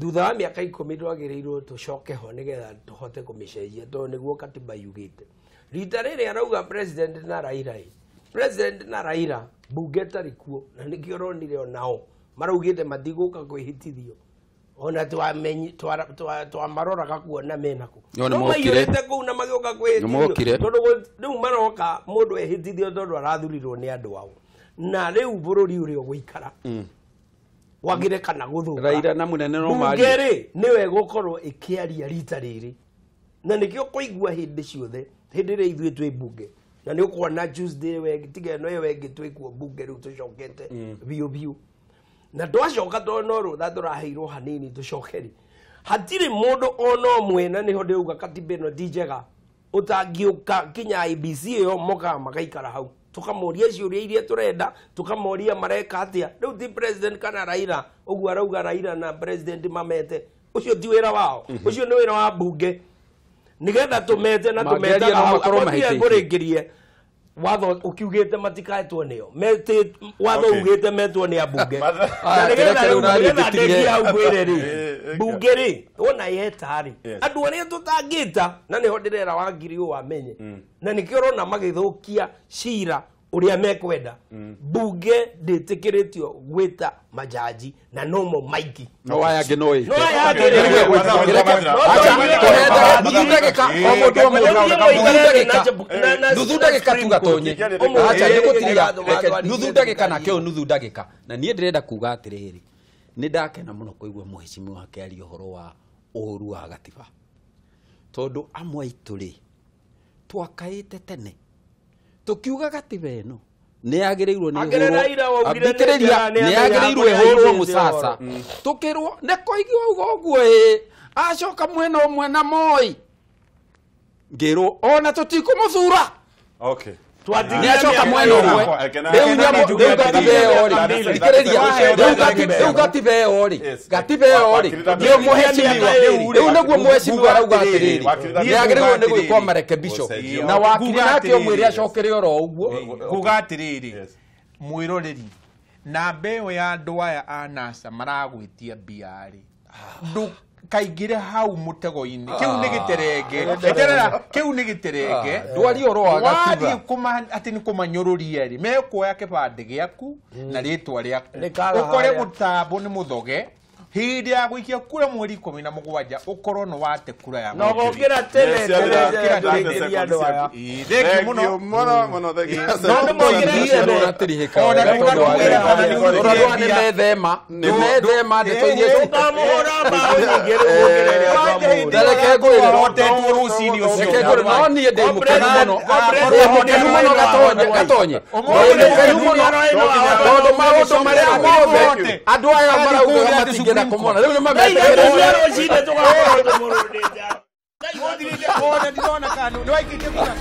Speaker 4: thutha wa mĩaka 10 twagĩrĩirwo tũcoke ho nĩgetha tũhote kũmĩcenjia tondũ nĩguo katiba yugĩte rita rĩrĩ arauga president na Raila president na Raila bunge ĩtarĩ kuo na nĩkĩo ũronire onao maraugĩte matigũka kwĩhĩtithio ona twamaroraga kuona menako no maiyũrĩte kũu na magĩũka kwĩhĩtithio tondũ rĩu maroka mũndũ ehĩtithio tondũ arathurirwo nĩ andũ ao na rĩu bũrũri ũrĩa ũgũikara wagire kana guthuka
Speaker 3: Raila na munene no mari
Speaker 4: bunge rĩ niwe gukorwo ikiaria rita riri na nikio kuigua hindi ciothe hindi ri ithuĩ twĩ bunge na nĩ ũkuona Tuesday wengi tiga ĩno ĩyo ĩngĩ twĩkuo bunge rĩu tũcokete biũ biũ na twacoka tondũ no rũtha tũraheirwo hanini tũcoke rĩ hatirĩ mũndũ ona ũmwe na nĩho ndĩrauga katiba ĩno ti njega ũtangĩũka kinya IEBC ĩyo mokaga magaikara hau tukamoria ciũria iria turenda tukamoria mareka atia riu ti president kana Raila uguo arauga Raila na president mamete ucio ti wira wao ucio ni wira wa bunge nigetha tumete na tumetaga ngũrĩngĩrie watho ukiugite matikaetwo nio mete watho ugite metwo ni abunge na nigetha ndekia hau ngwĩre rĩ bunge rĩ wona yeta rĩ andũ arĩa tũtangĩta na nĩho ndĩrera Wangiri ũyũ amenye na nĩkĩo ũrona magĩthũkia cira Uria mekwenda bunge ndĩtĩkĩrĩtio gwĩta majaji na nomo maiki
Speaker 3: no aya angĩ no ĩke.
Speaker 4: No aya angĩ
Speaker 3: Nuthu ndagĩka o mũndũ o mũndũ nuthu ndagĩka tu Gatonye acha nĩgũtiria nuthu ndagĩka nake ũyũ nuthu ndagĩka na niĩ ndĩrenda kuga atĩrĩrĩ nĩ ndakena mũno kũigua mũhecimiwa akĩaria ũhoro wa ũru wa gatiba tondũ amwe aitũ rĩ twakaĩte tene tukiuga gatiba ĩno nĩ yagĩrĩirwo nĩ ĩhũrwo nĩ yagĩrĩirwo ĩhũrwo mũcaca tukĩrwo nĩ koigua uga ũguo ĩ acoka mwena ũmwe na Moi ngĩrwo ona tũtikũmũthura
Speaker 1: okay
Speaker 3: nĩ acoka mwena ũmwe rĩu rĩu gatiba ĩyo rĩ thikĩrĩria rĩu gatiba ĩyo rĩ gatiba ĩyo rĩ nĩyo mũhecimiwa rĩu nĩguo mũhecimiwa arauga atĩrĩrĩ nĩ yagĩrĩirwo nĩ gwĩkwo marekebisho na wakiri nake ũmwĩre acokere oro ũguo
Speaker 2: kuga atĩrĩrĩ mwĩroreri namba ĩyo ya andũ aya a NASA maragwĩtia mbia rĩ kaingire hau mutego-inĩ kĩu nĩ gĩterenge eterera kĩu nĩ gĩterenge
Speaker 3: ndwari ũhoro wa gatiba
Speaker 2: wathiĩ atĩ nĩ kũmanyũrũria rĩ mekuoya kĩbandĩ gĩaku na rĩtwa rĩaku ũkore mũtambo nĩ mũthoge hĩndĩ ya gũikia kura mweri 17 ũkorwo nĩ wate kura ya
Speaker 4: no gũkĩra tene andũ aya
Speaker 2: thengiũ mũno
Speaker 1: mũno mũno thengiũ
Speaker 3: no nĩ methema nĩ methema ndeto iria
Speaker 4: tũkamũhũra mbaũ nyingĩ rĩu ũkĩre
Speaker 3: reke ngwĩre
Speaker 2: rũcinĩ
Speaker 3: ũcio no niĩ ndĩ mũkenu mũno ndĩ mũkenu mũno Gatonye Gatonye ndĩ mũkenu mũno tondũ maũndũ marĩa mothe andũ aya maraugaga matingĩenda kũmona rĩu nĩ mametĩkĩrĩte
Speaker 4: rũcinĩ tũgakorwo tũmũrũndĩte
Speaker 2: ndirona kana nĩ waikĩtie kura.